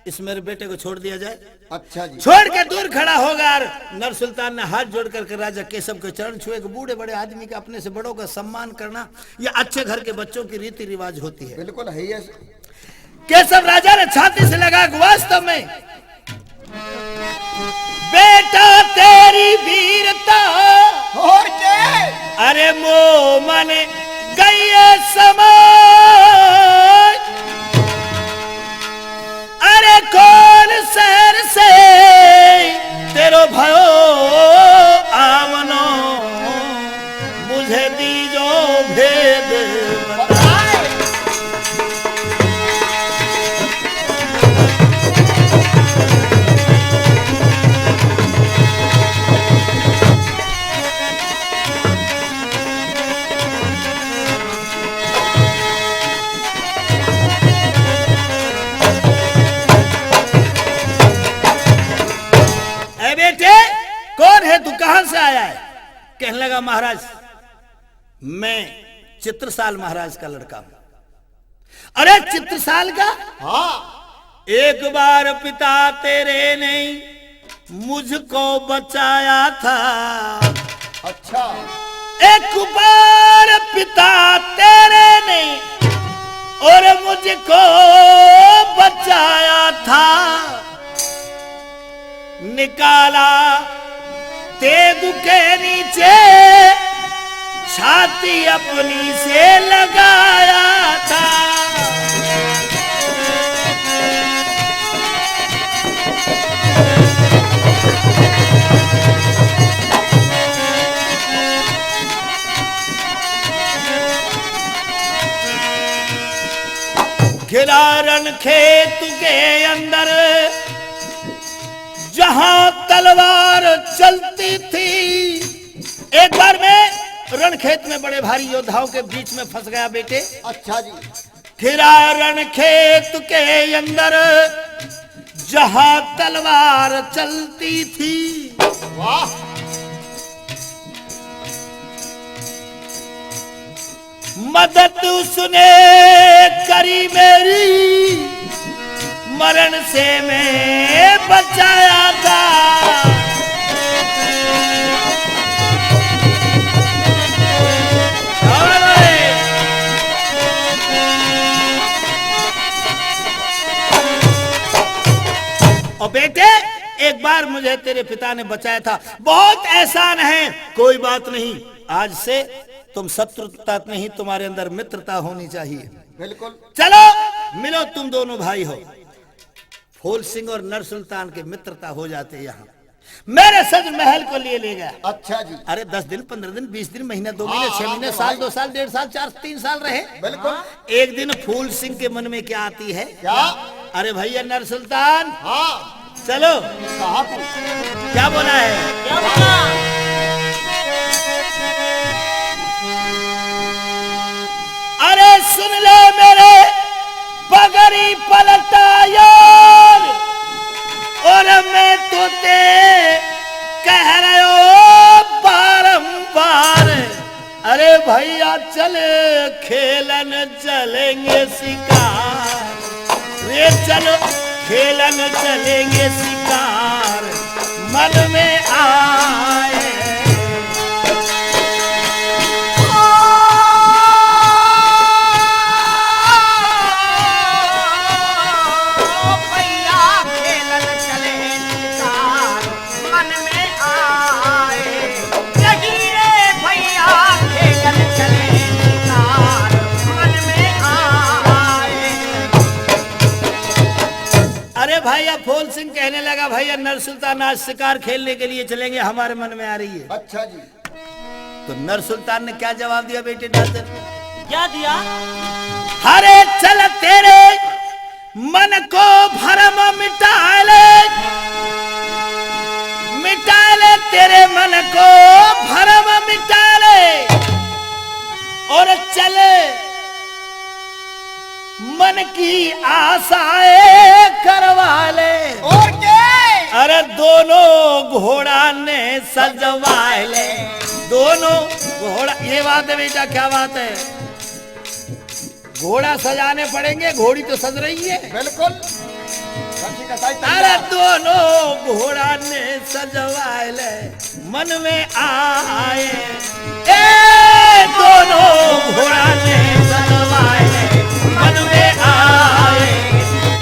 इस मेरे बेटे को छोड़ दिया जाए।" अच्छा जी। छोड़ के दूर खड़ा होगा और नर सुल्तान ने हाथ जोड़ करके राजा केसव के चरण छुए। एक बूढ़े बड़े आदमी के, अपने से बड़ों का सम्मान करना, ये अच्छे घर के बच्चों की रीति रिवाज होती है। बिल्कुल है ये। केसव राजा ने छाती से लगा, वास्तव में बेटा तेरी वीरता। और क्या? अरे मोमन गई ये समय। अरे कौन शहर से तेरो भयो आवनो, मुझे दीजो भेद बताए। ए बेटे, कौन है तू, कहां से आया है? कहने लगा, महाराज, मैं चित्रसाल महाराज का लड़का हूं। अरे चित्रसाल का? हाँ। एक बार पिता तेरे ने मुझको बचाया था। अच्छा। एक बार पिता तेरे ने और मुझको बचाया था। निकाला तेगु के नीचे छाती अपनी से लगाया था। घिरा रण खेत के अंदर जहां तलवार चलती थी। एक बार मैं रणखेत में बड़े भारी योद्धाओं के बीच में फंस गया बेटे। अच्छा जी। घिरा रणखेत के अंदर जहां तलवार चलती थी। वाह। मदद उसने करी मेरी, मरण से मैं बचाया था। और बेटे, एक बार मुझे तेरे पिता ने बचाया था, बहुत एहसान है। कोई बात नहीं, आज से तुम शत्रुता नहीं, तुम्हारे अंदर मित्रता होनी चाहिए। बिल्कुल। चलो, मिलो, तुम दोनों भाई हो। फूल सिंह और नरसुल्तान की मित्रता हो जाती है यहाँ। मेरे सज महल को लिए ले गया। अच्छा जी। अरे, दस दिन, पन्द्रह दिन, बीस दिन, महीना, दो महीने, हाँ, छह हाँ, महीने, साल, भाई। दो साल, डेढ़ साल, चार, तीन साल रहे। बिल्कुल। एक दिन फूल सिंह के मन में क्या आती है? क्या? अरे भैया नरसुल्तान, हाँ। चलो। कहाँ को? क्या बोला है? क्या बोला? अरे सुन ले मेरे पगरी पलटा यार, और मैं तो ते कह रहे हो बारंबार। अरे भैया चले खेलन चलेंगे शिकार, रे चलो खेलन चलेंगे शिकार, मन में आए। ओ भैया खेलन चले शिकार, मन में आए। यही रे भैया खेलन चले शिकार, मन में आए। अरे भाई, अब फूल सिंह कहने लगा, भैया नरसुल्तान आज शिकार खेलने के लिए चलेंगे, हमारे मन में आ रही है। अच्छा जी। तो नरसुल्तान ने क्या जवाब दिया बेटे डालते? क्या दिया? हरे चल तेरे मन को भरम मिटा ले, मिटा ले तेरे मन को भरम मिटा ले, और चले मन की आशाएं करवा ले। और क्या? अरे दोनों घोड़ा ने सजवा ले, दोनों घोड़ा। ये बात है बेटा, क्या बात है? घोड़ा सजाने पड़ेंगे, घोड़ी तो सज रही है। बिल्कुल। अरे दोनों घोड़ा ने सजवा ले, मन में आए। ए दोनों घोड़ा ने सजवाए, मन में आए।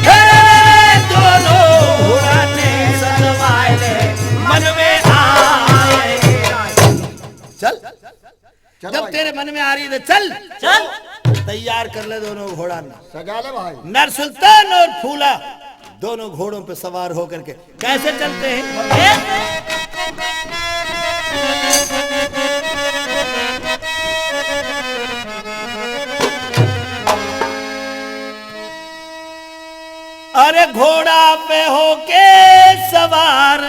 ए दोनों घोड़ा ने सजवाए, मन में आए। चल, चल जब भाई। तेरे मन में आ रही है तो चल। चल। तैयार कर ले दोनों घोड़ा ने। सजा ले भाई। नरसुल्तान और फूला दोनों घोड़ों पे सवार होकर के कैसे चलते हैं? अरे घोड़ा पे होके सवार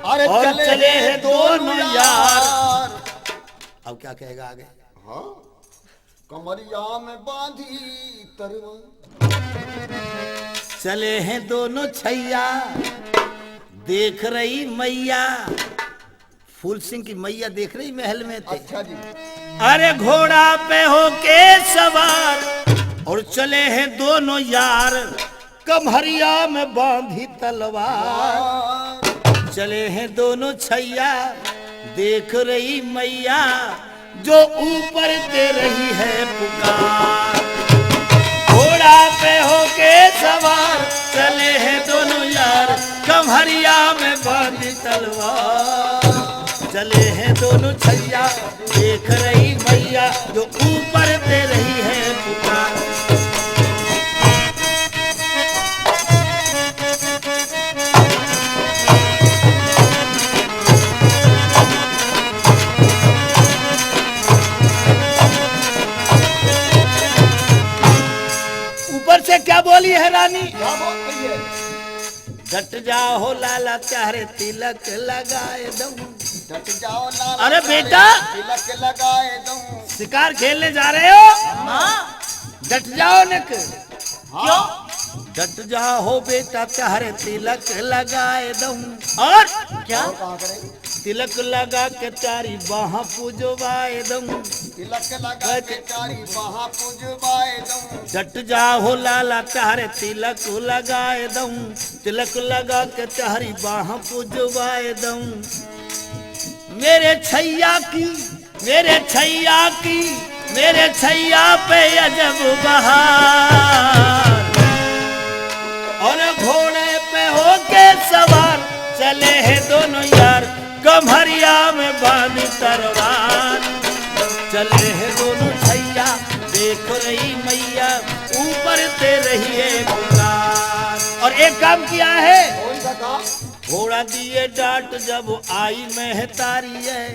अरे और चले चले हैं हैं दोनों दोनों यार। यार। अब क्या कहेगा आगे? हाँ। कमरिया में बांधी तलवार। चले हैं दोनों छैया, देख रही मैया। फूल सिंह की मैया देख रही महल में थे। अच्छा जी। अरे घोड़ा पे होके सवार और चले हैं दोनों यार, कमरिया में बांधी तलवार। चले हैं दोनों छैया, देख रही मैया, जो ऊपर दे रही है पुकार। घोड़ा पे होके सवार, चले हैं दोनों यार, कमरिया में बांधी तलवार। चले हैं दोनों छैया, देख रही मैया, जो ऊपर दे रही है पुकार। ऊपर से क्या बोली है रानी? क्या बोल रही है? डट जाओ लाला, तोहरे तिलक लगाए दूं। डट जाओ लाला, अरे बेटा, तिलक लगाए दूं। शिकार खेलने जा रहे हो? हाँ। डट जाओ निक। क्यों? डट जाओ बेटा, तोहरे तिलक लगाए दूं। और क्या? और कहाँ करें? तिलक लगा के चारी बाहाँ पुजवाए दूं। तिलक लगा के चारी बाहाँ पुजवाए दूं। डट जाओ लाला, तोहरे तिलक लगाए दूं। तिलक लगा के तोहरी बाहाँ पुजवाए दूं। मेरे छैया की, मेरे छैया की मेरे छैया पे अजब बहार। और घोड़े पे होके सवार, चले हैं दोनों यार, कमरिया में बांध तलवार। चले हैं दोनों छैया, देख रही मैया, ऊपर से रही है पुकार। और एक काम किया है, कौन सा काम? घोड़ा दिए डांट जब आई महतारी है,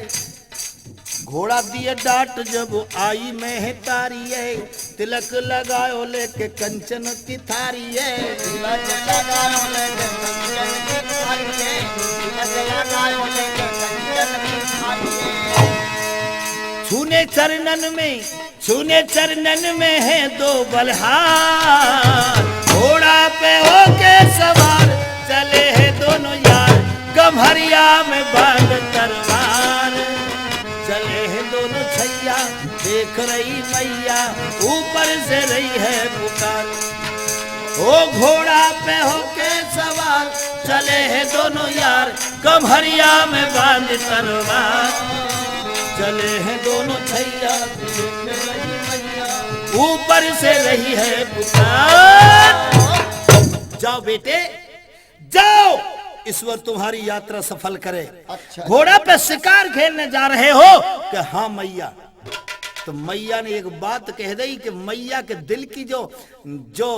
घोड़ा दिए डांट जब आई महतारी है, तिलक लगायो लेके कंचन की थारी है। तिलक लगायो लेके कंचन की थारी है, तिलक लगायो लेके कंचन की थारी है। छूने चरणन में, छूने चरणन में है दो बलहार, घोड़ा पे होके सवार, चले हैं दोनों यार, कमरिया में बांध तलवार। चले हैं दोनों छैया, देख रही मैया, ऊपर से रही है पुकार। ओ घोड़ा पे होके सवार, चले हैं दोनों यार, कमरिया में बांध तलवार। चले हैं दोनों छैया, ऊपर से रही है पुकार। जाओ बेटे, जाओ, ईश्वर तुम्हारी यात्रा सफल करे। अच्छा। घोड़ा पे शिकार खेलने जा रहे हो कि हाँ मैया। तो मैया ने एक बात कह दी कि मैया के दिल की जो, जो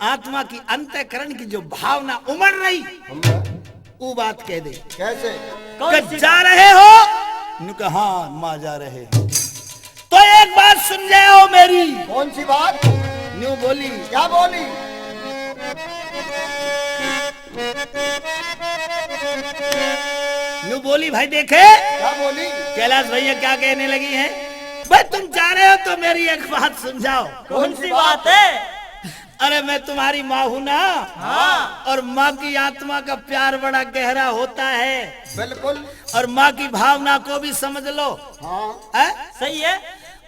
आत्मा की, अंतःकरण की जो भावना उमड़ रही, वो बात कह दे। कैसे? कौन कि सी जा रहे हो? न्यू कहा, हाँ माँ, जा रहे हैं। तो एक बात सुन जाओ मेरी। कौन सी बात? न्यू बोली। क्या बोली? न्यू बोली भाई, देखे? क्या बोली? कैलाश भैया क्या कहने लगी है? भाई तुम जा रहे हो तो मेरी एक बात सुन जाओ। कौन सी बात है? अरे मैं तुम्हारी माँ हूँ ना। हाँ। और माँ की आत्मा का प्यार बड़ा गहरा होता है। बिल्कुल। और माँ की भावना को भी समझ लो। हाँ। है? सही है।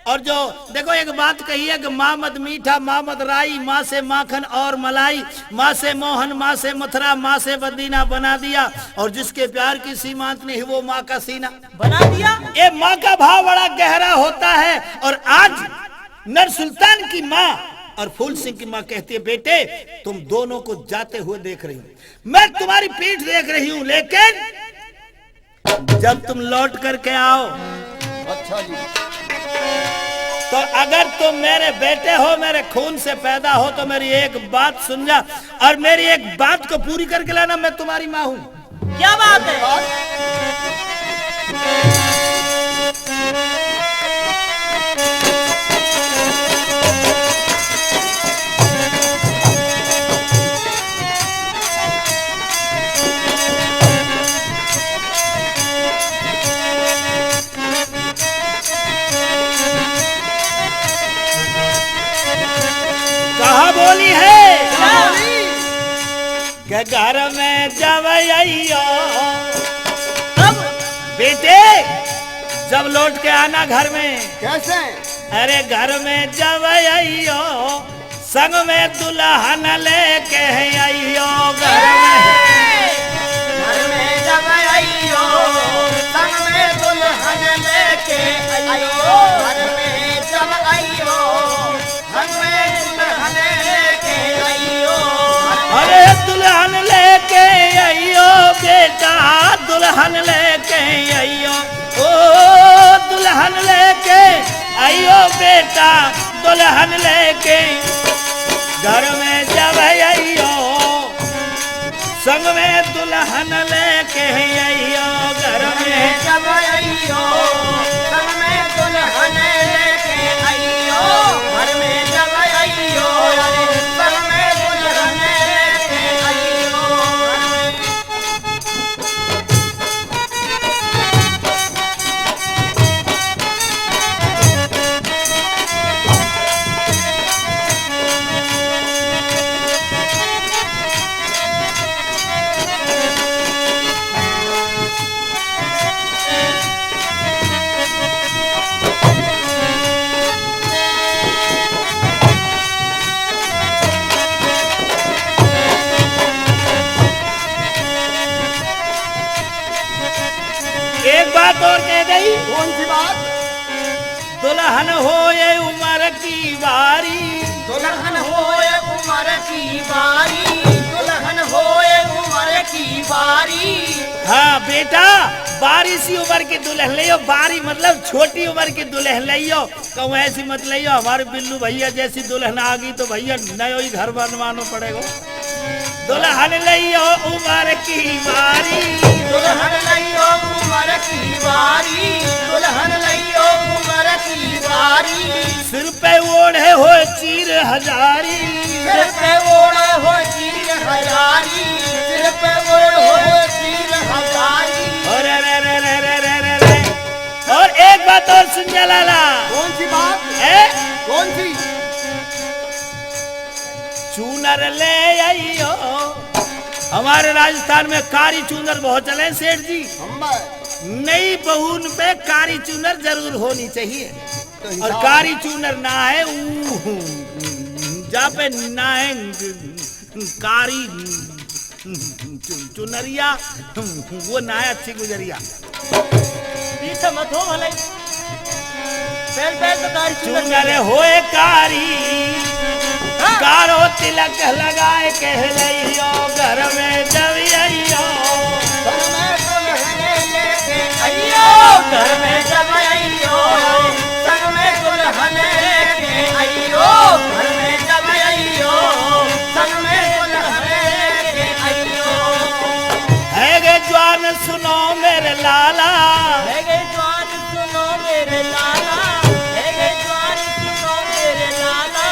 और जो देखो, एक बात कही है कि माँ मद मीठा, माँ मद राई, माँ से माखन और मलाई, माँ से मोहन, माँ से मथुरा, माँ से मदीना बना दिया। और जिसके प्यार की सीमांत नहीं, वो माँ का सीना बना दिया। ये माँ का भाव बड़ा गहरा होता है। और आज नर सुल्तान की माँ और फूल सिंह की माँ कहती है, बेटे, तुम दोनों को जाते हुए देख रही हूँ, मैं तुम्हारी पीठ देख रही हूँ, लेकिन जब तुम लौट करके आओ, अच्छा जी। तो अगर तुम मेरे बेटे हो, मेरे खून से पैदा हो, तो मेरी एक बात सुन जा, और मेरी एक बात को पूरी करके लाना, मैं तुम्हारी माँ हूँ। क्या बात है? कहाँ बोली है? क्या बोली? के घर में जब अइयो। कब? बेटे, जब लौट के आना घर में। कैसे? अरे घर में जब अइयो, संग में दुल्हन लेके अइयो घर में। घर में जब अइयो, संग में दुल्हन लेके अइयो। घर में जब अइयो, संग में दुल्हन लेके अइयो। अरे दुल्हन लेके अइयो बेटा, दुल्हन लेके अइयो। ओ दुल्हन लेके अइयो बेटा, दुल्हन लेके घर में जब अइयो, संग में दुल्हन लेके अइयो, घर में जब अइयो, संग में दुल्हन लेके अइयो, घर में जब अइयो, संग में दुल्हन लेके अइयो। एक बात और कह गई। कौन सी बात? दुलहन होए उमर की बारी। दुलहन होए उमर की बारी। दुलहन होए उमर की बारी। हाँ बेटा, बारी सी उमर की दुलहन लइयो। बारी मतलब छोटी उमर की दुलहन लइयो। कहूँ ऐसी मत लइयो, हमारे बिल्लू भइया जैसी दुलहन आ गई तो भइया नयो ही घर बनवानो पड़ेगो। दुलहन लइयो उमर की बारी। दुलहन लइयो उमर की बारी। दुलहन लइयो उमर की बारी। सिर पे ओढ़े हो चीर हजारी। सिर पे ओढ़े हो चीर हजारी। सिर पे ओढ़े हो चीर हजारी। अरे रे रे रे रे रे रे रे। और एक बात और सुन जा लाला। कौन सी बात? हैं? कौन सी? चूनर ले आइयो। हमारे राजस्थान में कारी चूनर बहुत चले हैं सेठ जी। हम भाई। नई बहून पे कारी चूनर जरूर होनी चाहिए। तो और हिसाब कारी चूनर ना है, ऊ, जा पे ना है कारी चु-, चुनरिया, वो ना है अच्छी गुजरिया। पीछे मत हो भले। पहल, पहल तो कारी चुनर चूनर चाहिए। होए कारी, हाँ। कारो तिलक लगाए कह लइयो, घर में जब अइयो। घर में दुलहन लेके अइयो, घर में जब अइयो। संग में दुलहन लेके अइयो, घर में जब अइयो। संग में दुलहन लेके अइयो। है गे जवान सुनो मेरे लाला। है गे जवान सुनो मेरे लाला, हे गे जवान सुनो मेरे लाला।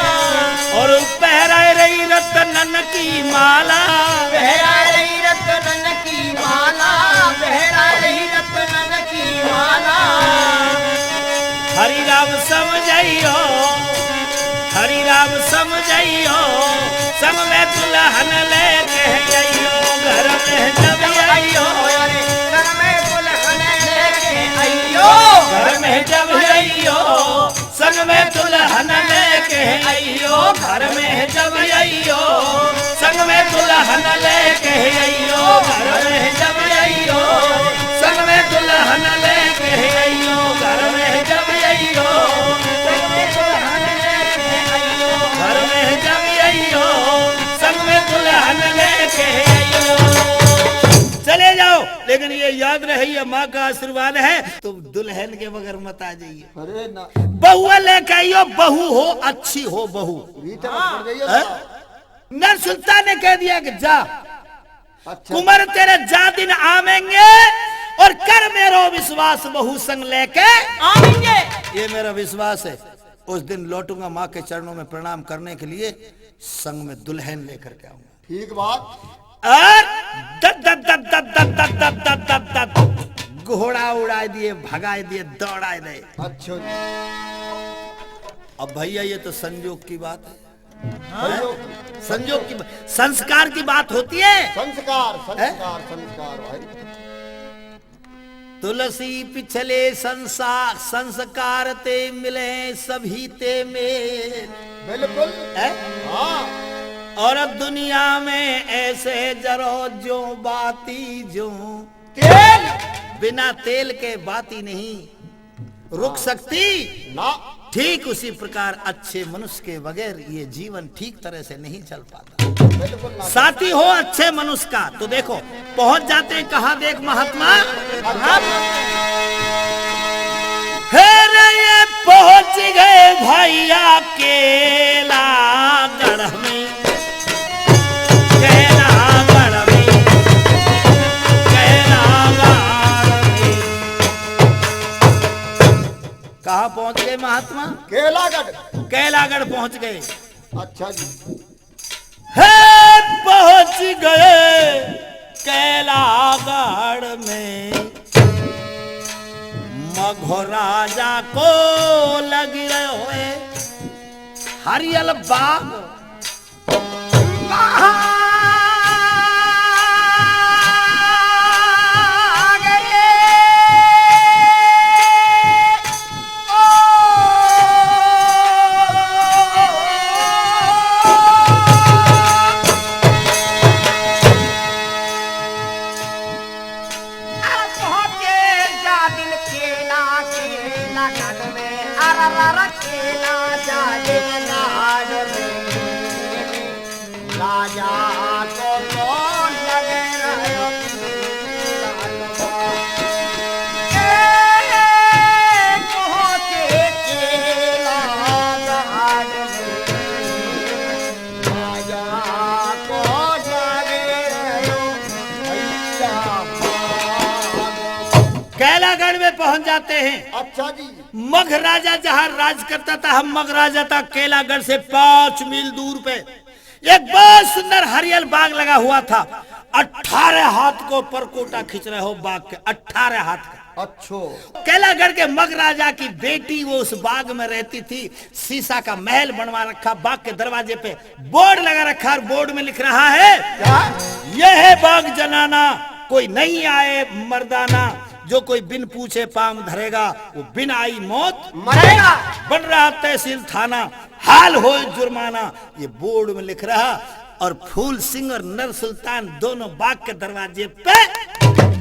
और पहराए रही रतनन की माला। पहराए रही रतनन की माला, पहराए रही रतनन की माला। हरि राम समझइयो, हरि राम समझइयो, संग में दुलहन लेके अइयो, घर में जब अइयो। संग में दुलहन लेके अइयो। घर में जब अइयो, संग में दुलहन लेके अइयो, घर में जब अइयो। संग में दुलहन लेके अइयो, घर में जब अइयो। संग में दुलहन लेके अइयो, घर में जब अइयो। संग में दुलहन लेके अइयो, घर में जब अइयो। संग में दुलहन लेके अइयो। चले जाओ, लेकिन ये याद रहे, ये माँ का आशीर्वाद है, तुम दुलहन के बगैर मत आ जाइए। अरे ना। बहुआ लेके आइयो, बहू हो, अच्छी हो बहू। रीत मत पड़ जाइए हैं? ना। नर सुल्तान ने कह दिया कि जा। अच्छा। कुंवर तेरे जा दिन आवेंगे और कर मेरो विश्वास बहू संग लेके आवेंगे। ये मेरा विश्वास है, उस दिन लौटूंगा माँ के चरणों में प्रणाम करने के लिए, संग में दुलहन लेकर के आऊंगा। ठीक बात। और दत, दत, दत, घोड़ा उड़ाए दिए, भगाए दिए, दौड़ाए दिए। अच्छा। अब भैया, ये तो संजोग की बात है। हाँ? संजोग। संजोग की बा-, संस्कार की बात होती है। संस्कार, हैं? संस्कार, संस्कार भाई। तुलसी पिछले संसा-, संस्कार ते मिले सभी ते मेल। बिल्कुल। हैं? हाँ। और अब दुनिया में ऐसे जरो जो बाती जो तेल। बिना तेल के बाती नहीं रुक हाँ। सकती। ना। ठीक उसी प्रकार अच्छे मनुष्य के बगैर ये जीवन ठीक तरह से नहीं चल पाता। बिल्कुल ना। साथी हो अच्छे मनुष्य का, तो देखो, पहुंच जाते हैं कहाँ, देख महात्मा। हे रे, ये पहुंच गए भैया केलागढ़ में, केलागढ़ में, केलागढ़ में। कहाँ पहुंच गए महात्मा? केलागढ़। केलागढ़ पहुंच गए। अच्छा जी। हे पहुंच गए कैलागढ़ में, मगो राजा को लग रहे हरियल बाग। राजा को तो लगे रहो। ए, कहो के केला बाग में, राजा को लगे रहो, भैया बाग। कैलागढ़ में पहुंच जाते हैं। अच्छा जी। मग राजा जहां राज करता था, हम मग राजा था, कैलागढ़ से पाँच मील दूर पे एक बहुत सुंदर हरियल बाग लगा हुआ था। अठारह हाथ को परकोटा खींच रहे हो बाग के, अठारह हाथ का। अच्छो। कैलागढ़ के मग राजा की बेटी, वो उस बाग में रहती थी। शीशा का महल बनवा रखा, बाग के दरवाजे पे बोर्ड लगा रखा और बोर्ड में लिख रहा है, क्या? यह है बाग जनाना, कोई नहीं आए मर्दाना, जो कोई बिन पूछे पाँव धरेगा, वो बिन आई मौत मरेगा। बन रहा तहसील थाना, हाल होए जुर्माना, ये बोर्ड में लिख रहा। और फूल सिंह और नर सुल्तान दोनों बाग के दरवाजे पे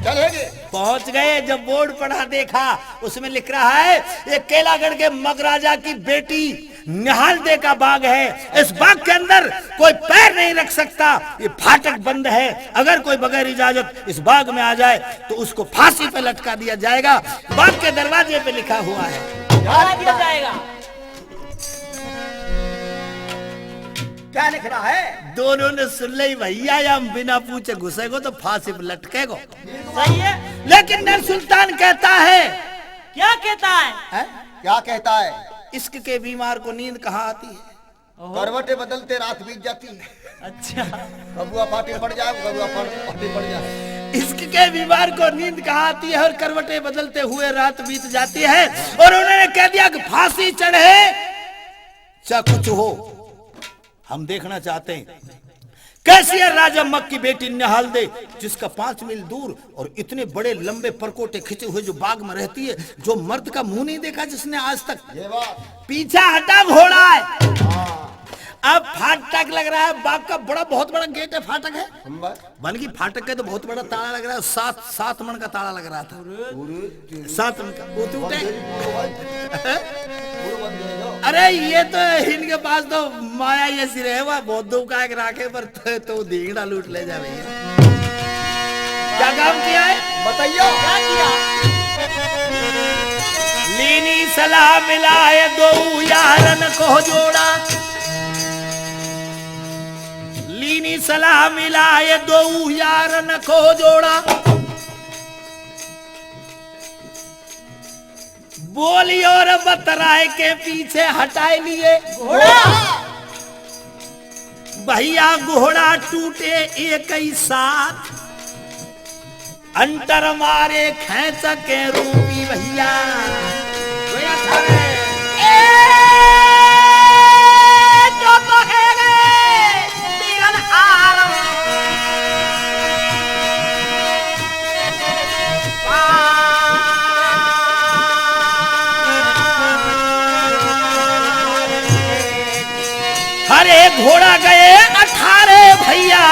चले गए। पहुंच गए। जब बोर्ड पढ़ा, देखा, उसमें लिख रहा है, ये कैलागढ़ के मगराजा की बेटी निहालदे का बाग है। इस बाग के अंदर कोई पैर नहीं रख सकता, ये फाटक बंद है। अगर कोई बगैर इजाजत इस बाग में आ जाए तो उसको फांसी पे लटका दिया जाएगा। बाग के दरवाजे पे लिखा हुआ है। क्या दिया जाएगा? क्या लिख रहा है? दोनों ने सुन ली, भैया, या हम बिना पूछे घुसेगो तो फांसी पे लटकेगो। सही है। लेकिन नर सुल्तान कहता है, क्या कहता है? हैं? क्या कहता है? इश्क के बीमार को नींद कहाँ आती है? ओहो। करवटें बदलते रात बीत जाती है। अच्छा। कबुआ पाटी पड़ जाए, कबुआ पाटी, पाटी पड़ जाए। इश्क के बीमार को नींद कहाँ आती है और करवटें बदलते हुए रात बीत जाती है। और उन्होंने कह दिया कि फांसी चढ़े, चाहे कुछ हो, हम देखना चाहते हैं कैसी है राजा मग की बेटी निहालदे, जिसका पाँच मील दूर और इतने बड़े लंबे परकोटे खींचे हुए जो बाग में रहती है, जो मर्द का मुंह नहीं देखा जिसने आज तक। ये बात। पीछे हटा घोड़ा है। हाँ। अब फाटक लग रहा है, बाग का बड़ा, बहुत बड़ा गेट है, फाटक है। हम बात। बन की फाटक का तो बहुत बड़ा ताला लग रहा है, सात, सात मण का ताला लग रहा था। पूरे सात मण का, वो टूटे। बंद गई, पूरे बंद। पूरे बंद गई, लो। अरे, ये तो इनके पास तो माया ये सिरे है, वह बहुत दुख का एक राखे पर तो, तो दीगड़ा लूट ले जा भैया। क्या काम किया है? बताइयो। क्या किया? लीनी सलाह मिलाए दो यारन को जोड़ा। लीनी सलाह मिलाए दो यारन को जोड़ा। बोली और बतराए के पीछे हटाए लिए। घोड़ा। भैया घोड़ा टूटे एक ही साथ, अंतर मारे खेंच के रूपी भैया। ए, जो तो है रे, तीरन आरम। हरे घोड़ा गए अठारे भैया।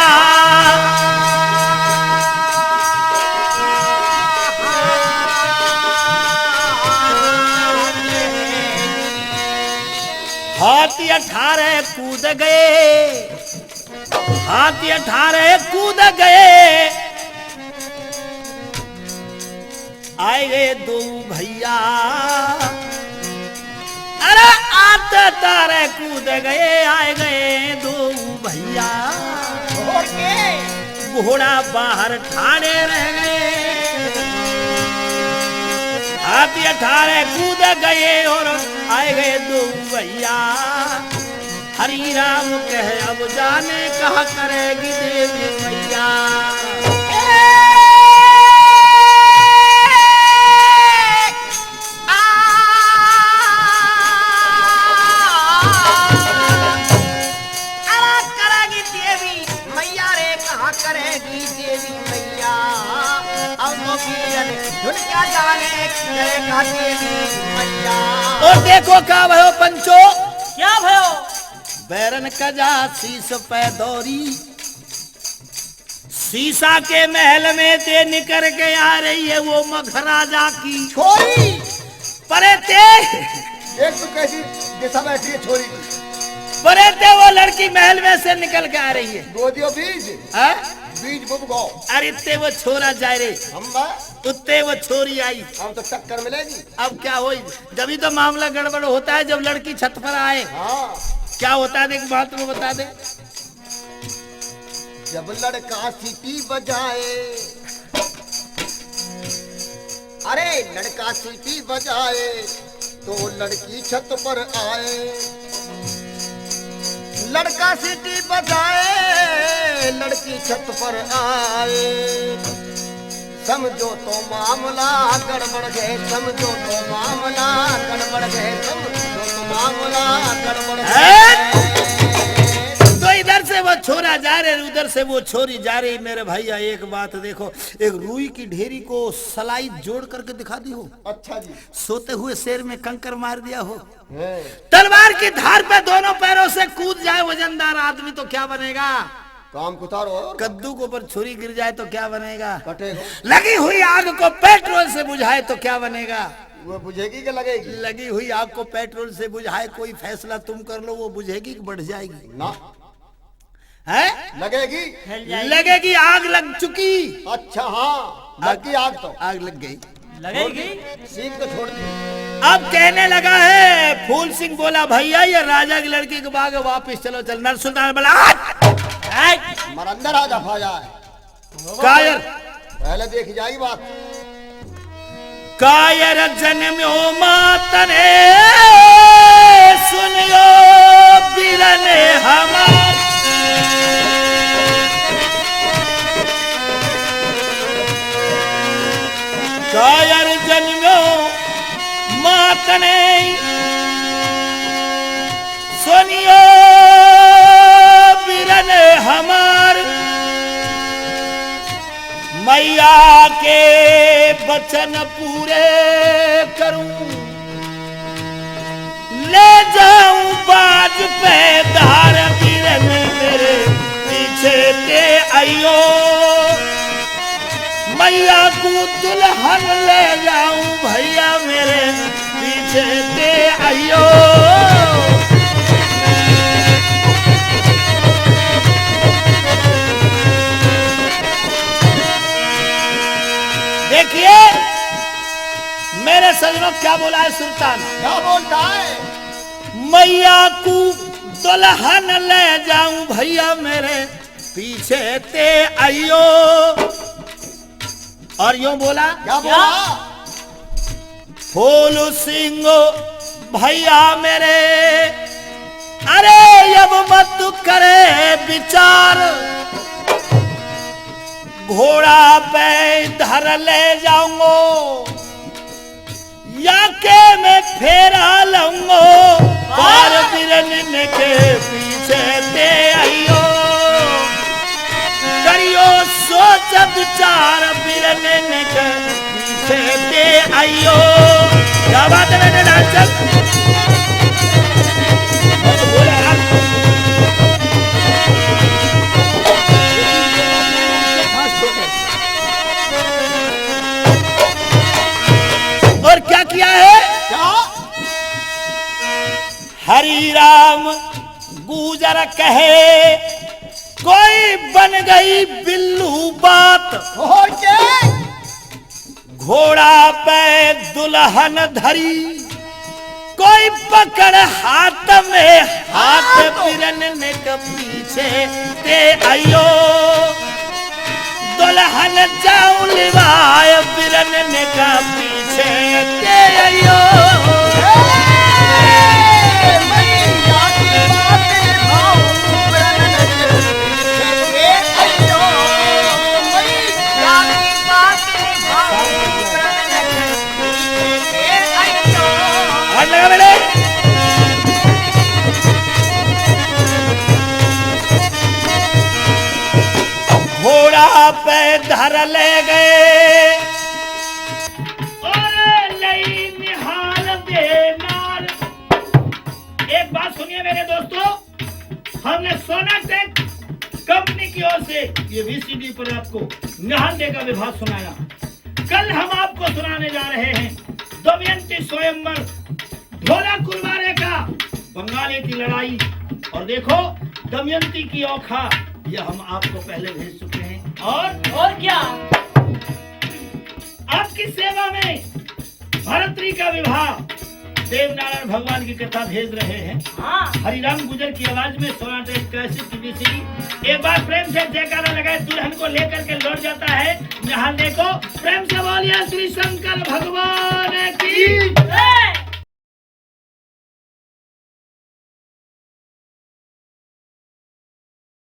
हाथी अठारे कूद गए, हाथी अठारे कूद गए। आए गए दो भैया। अरे आते तारे कूद गए, आए गए दो भैया। और के? घोड़ा बाहर ठाड़े रह गए। हाथी अठारे कूद गए और आए गए दो भैया। हरि राम कहे अब जाने कहा करेगी देवी मैया। अरे करेगी देवी मैया रे, कहाँ करेगी देवी मैया? अब तो बीरन धुन क्या जाने करेगा देवी मैया। और देखो का भयो पंचो। क्या भयो? बैरन कजा शीश पे दौरी। शीशा के महल में ते निकर के आ रही है वो मगराजा की छोरी। परे ते एक तो कैसी जैसा बैठी है छोरी। परे ते वो लड़की महल में से निकल के आ रही है। बो दियो बीज। हाँ? बीज बुब गो। अरे ते वो छोरा जाए रे। हम बा? उत्ते वो छोरी आई। हम तो टक्कर मिलेगी। अब क्या होई? जब ही तो मामला गड़बड़ होता है, जब लड़की छत पर आए। हाँ। क्या होता है, देख, बात में बता दे। जब लड़का सीटी बजाए, अरे लड़का सीटी बजाए, तो लड़की छत पर आए। लड़का सीटी बजाए, लड़की छत पर आए। समझो तो मामला गड़बड़ है, समझो तो मामला गड़बड़ है, समझो तो मामला गड़बड़ है। हैं? तो इधर से वो छोरा जा रहे, उधर से वो छोरी जा रही। मेरे भैया, एक बात देखो, एक रुई की ढेरी को सलाई जोड़ करके दिखा दी हो। अच्छा जी। सोते हुए शेर में कंकर मार दिया हो। हैं। तलवार की धार पे दोनों पैरों से कूद जाए वजनदार आदमी तो क्या बनेगा? काम कुतारो और कद्दू के ऊपर छुरी गिर जाए तो क्या बनेगा? कटेगा। लगी हुई आग को पेट्रोल से बुझाए तो क्या बनेगा? वो बुझेगी कि लगेगी? लगी हुई आग को पेट्रोल से बुझाए, कोई फैसला तुम कर लो, वो बुझेगी कि बढ़ जाएगी? ना। हैं? लगेगी। फैल जाएगी। लगेगी, आग लग चुकी। अच्छा, हाँ, लग गई आग तो। आग लग गई। लगेगी। सीख तो छोड़ दी। अब कहने लगा है, फूल सिंह बोला, "भैया, ये राजा की लड़की के बाग वापस चलो, चल।" नरसुल्तान बोला, "आज!" आज! मर अंदर आ जा, भाजा है। कायर। पहले देखी जाई बात। कायर जन्म्यो मातने सुनियो बिरने हमार। कायर जन्म्यो मातने सुनियो बिरने हमार। मैया के बचन पूरे करूं, ले जाऊं बाज पे धार बिरन मेरे पीछे ते आइयो। मैया को दुल्हन ले जाऊं भैया मेरे पीछे ते आइयो। देखिए मेरे सजनों, क्या बोला है सुल्तान? क्या बोलता है? मैया को दुल्हन ले जाऊं भैया मेरे पीछे ते आइयो। और यूं बोला, क्या बोला? फूल सिंह भैया मेरे, अरे अब मत करे विचार, घोड़ा पे धर ले जाऊंगो। या के मैं फेरा लऊंगो, पार बिरन के पीछे ते आइयो। करियो सोच विचार बिरन के पीछे ते आइयो। क्या बात है बेटे डांसर? और क्या किया है? क्या? हरि राम गूजर कहे, कोई बन गई बिल्लू बात। और क्या? घोड़ा पे दुल्हन धरी, कोई पकड़ हाथ में हाथ, बिरन के पीछे ते आइयो। दुल्हन जाऊं लिवाय बिरन के पीछे ते आइयो। हाथ लगा बेटे। घोड़ा पे धर ले गए। अरे लई निहाल दे मार। एक बात सुनिए मेरे दोस्तों, हमने सोनाटेक कंपनी की ओर से ये वीसीडी पर आपको निहाल दे का विभाग सुनाया। कल हम आपको सुनाने जा रहे हैं दमयंती स्वयंवर, ढोला कुलवारे का, बंगाली की लड़ाई, और देखो, दमयंती की औखा, यह हम आपको पहले भेज चुके हैं। और और क्या? आपकी सेवा में भरतरी का विवाह, देवनारायण भगवान की कथा भेज रहे हैं। हाँ। हरिराम गुजर की आवाज में सोनाटा एक कैसेट की वीसीडी। एक बार प्रेम से जयकारा लगाए, दुल्हन को लेकर के लौट जाता है। यहाँ देखो, प्रेम से बोलिए श्री शंकर भगवान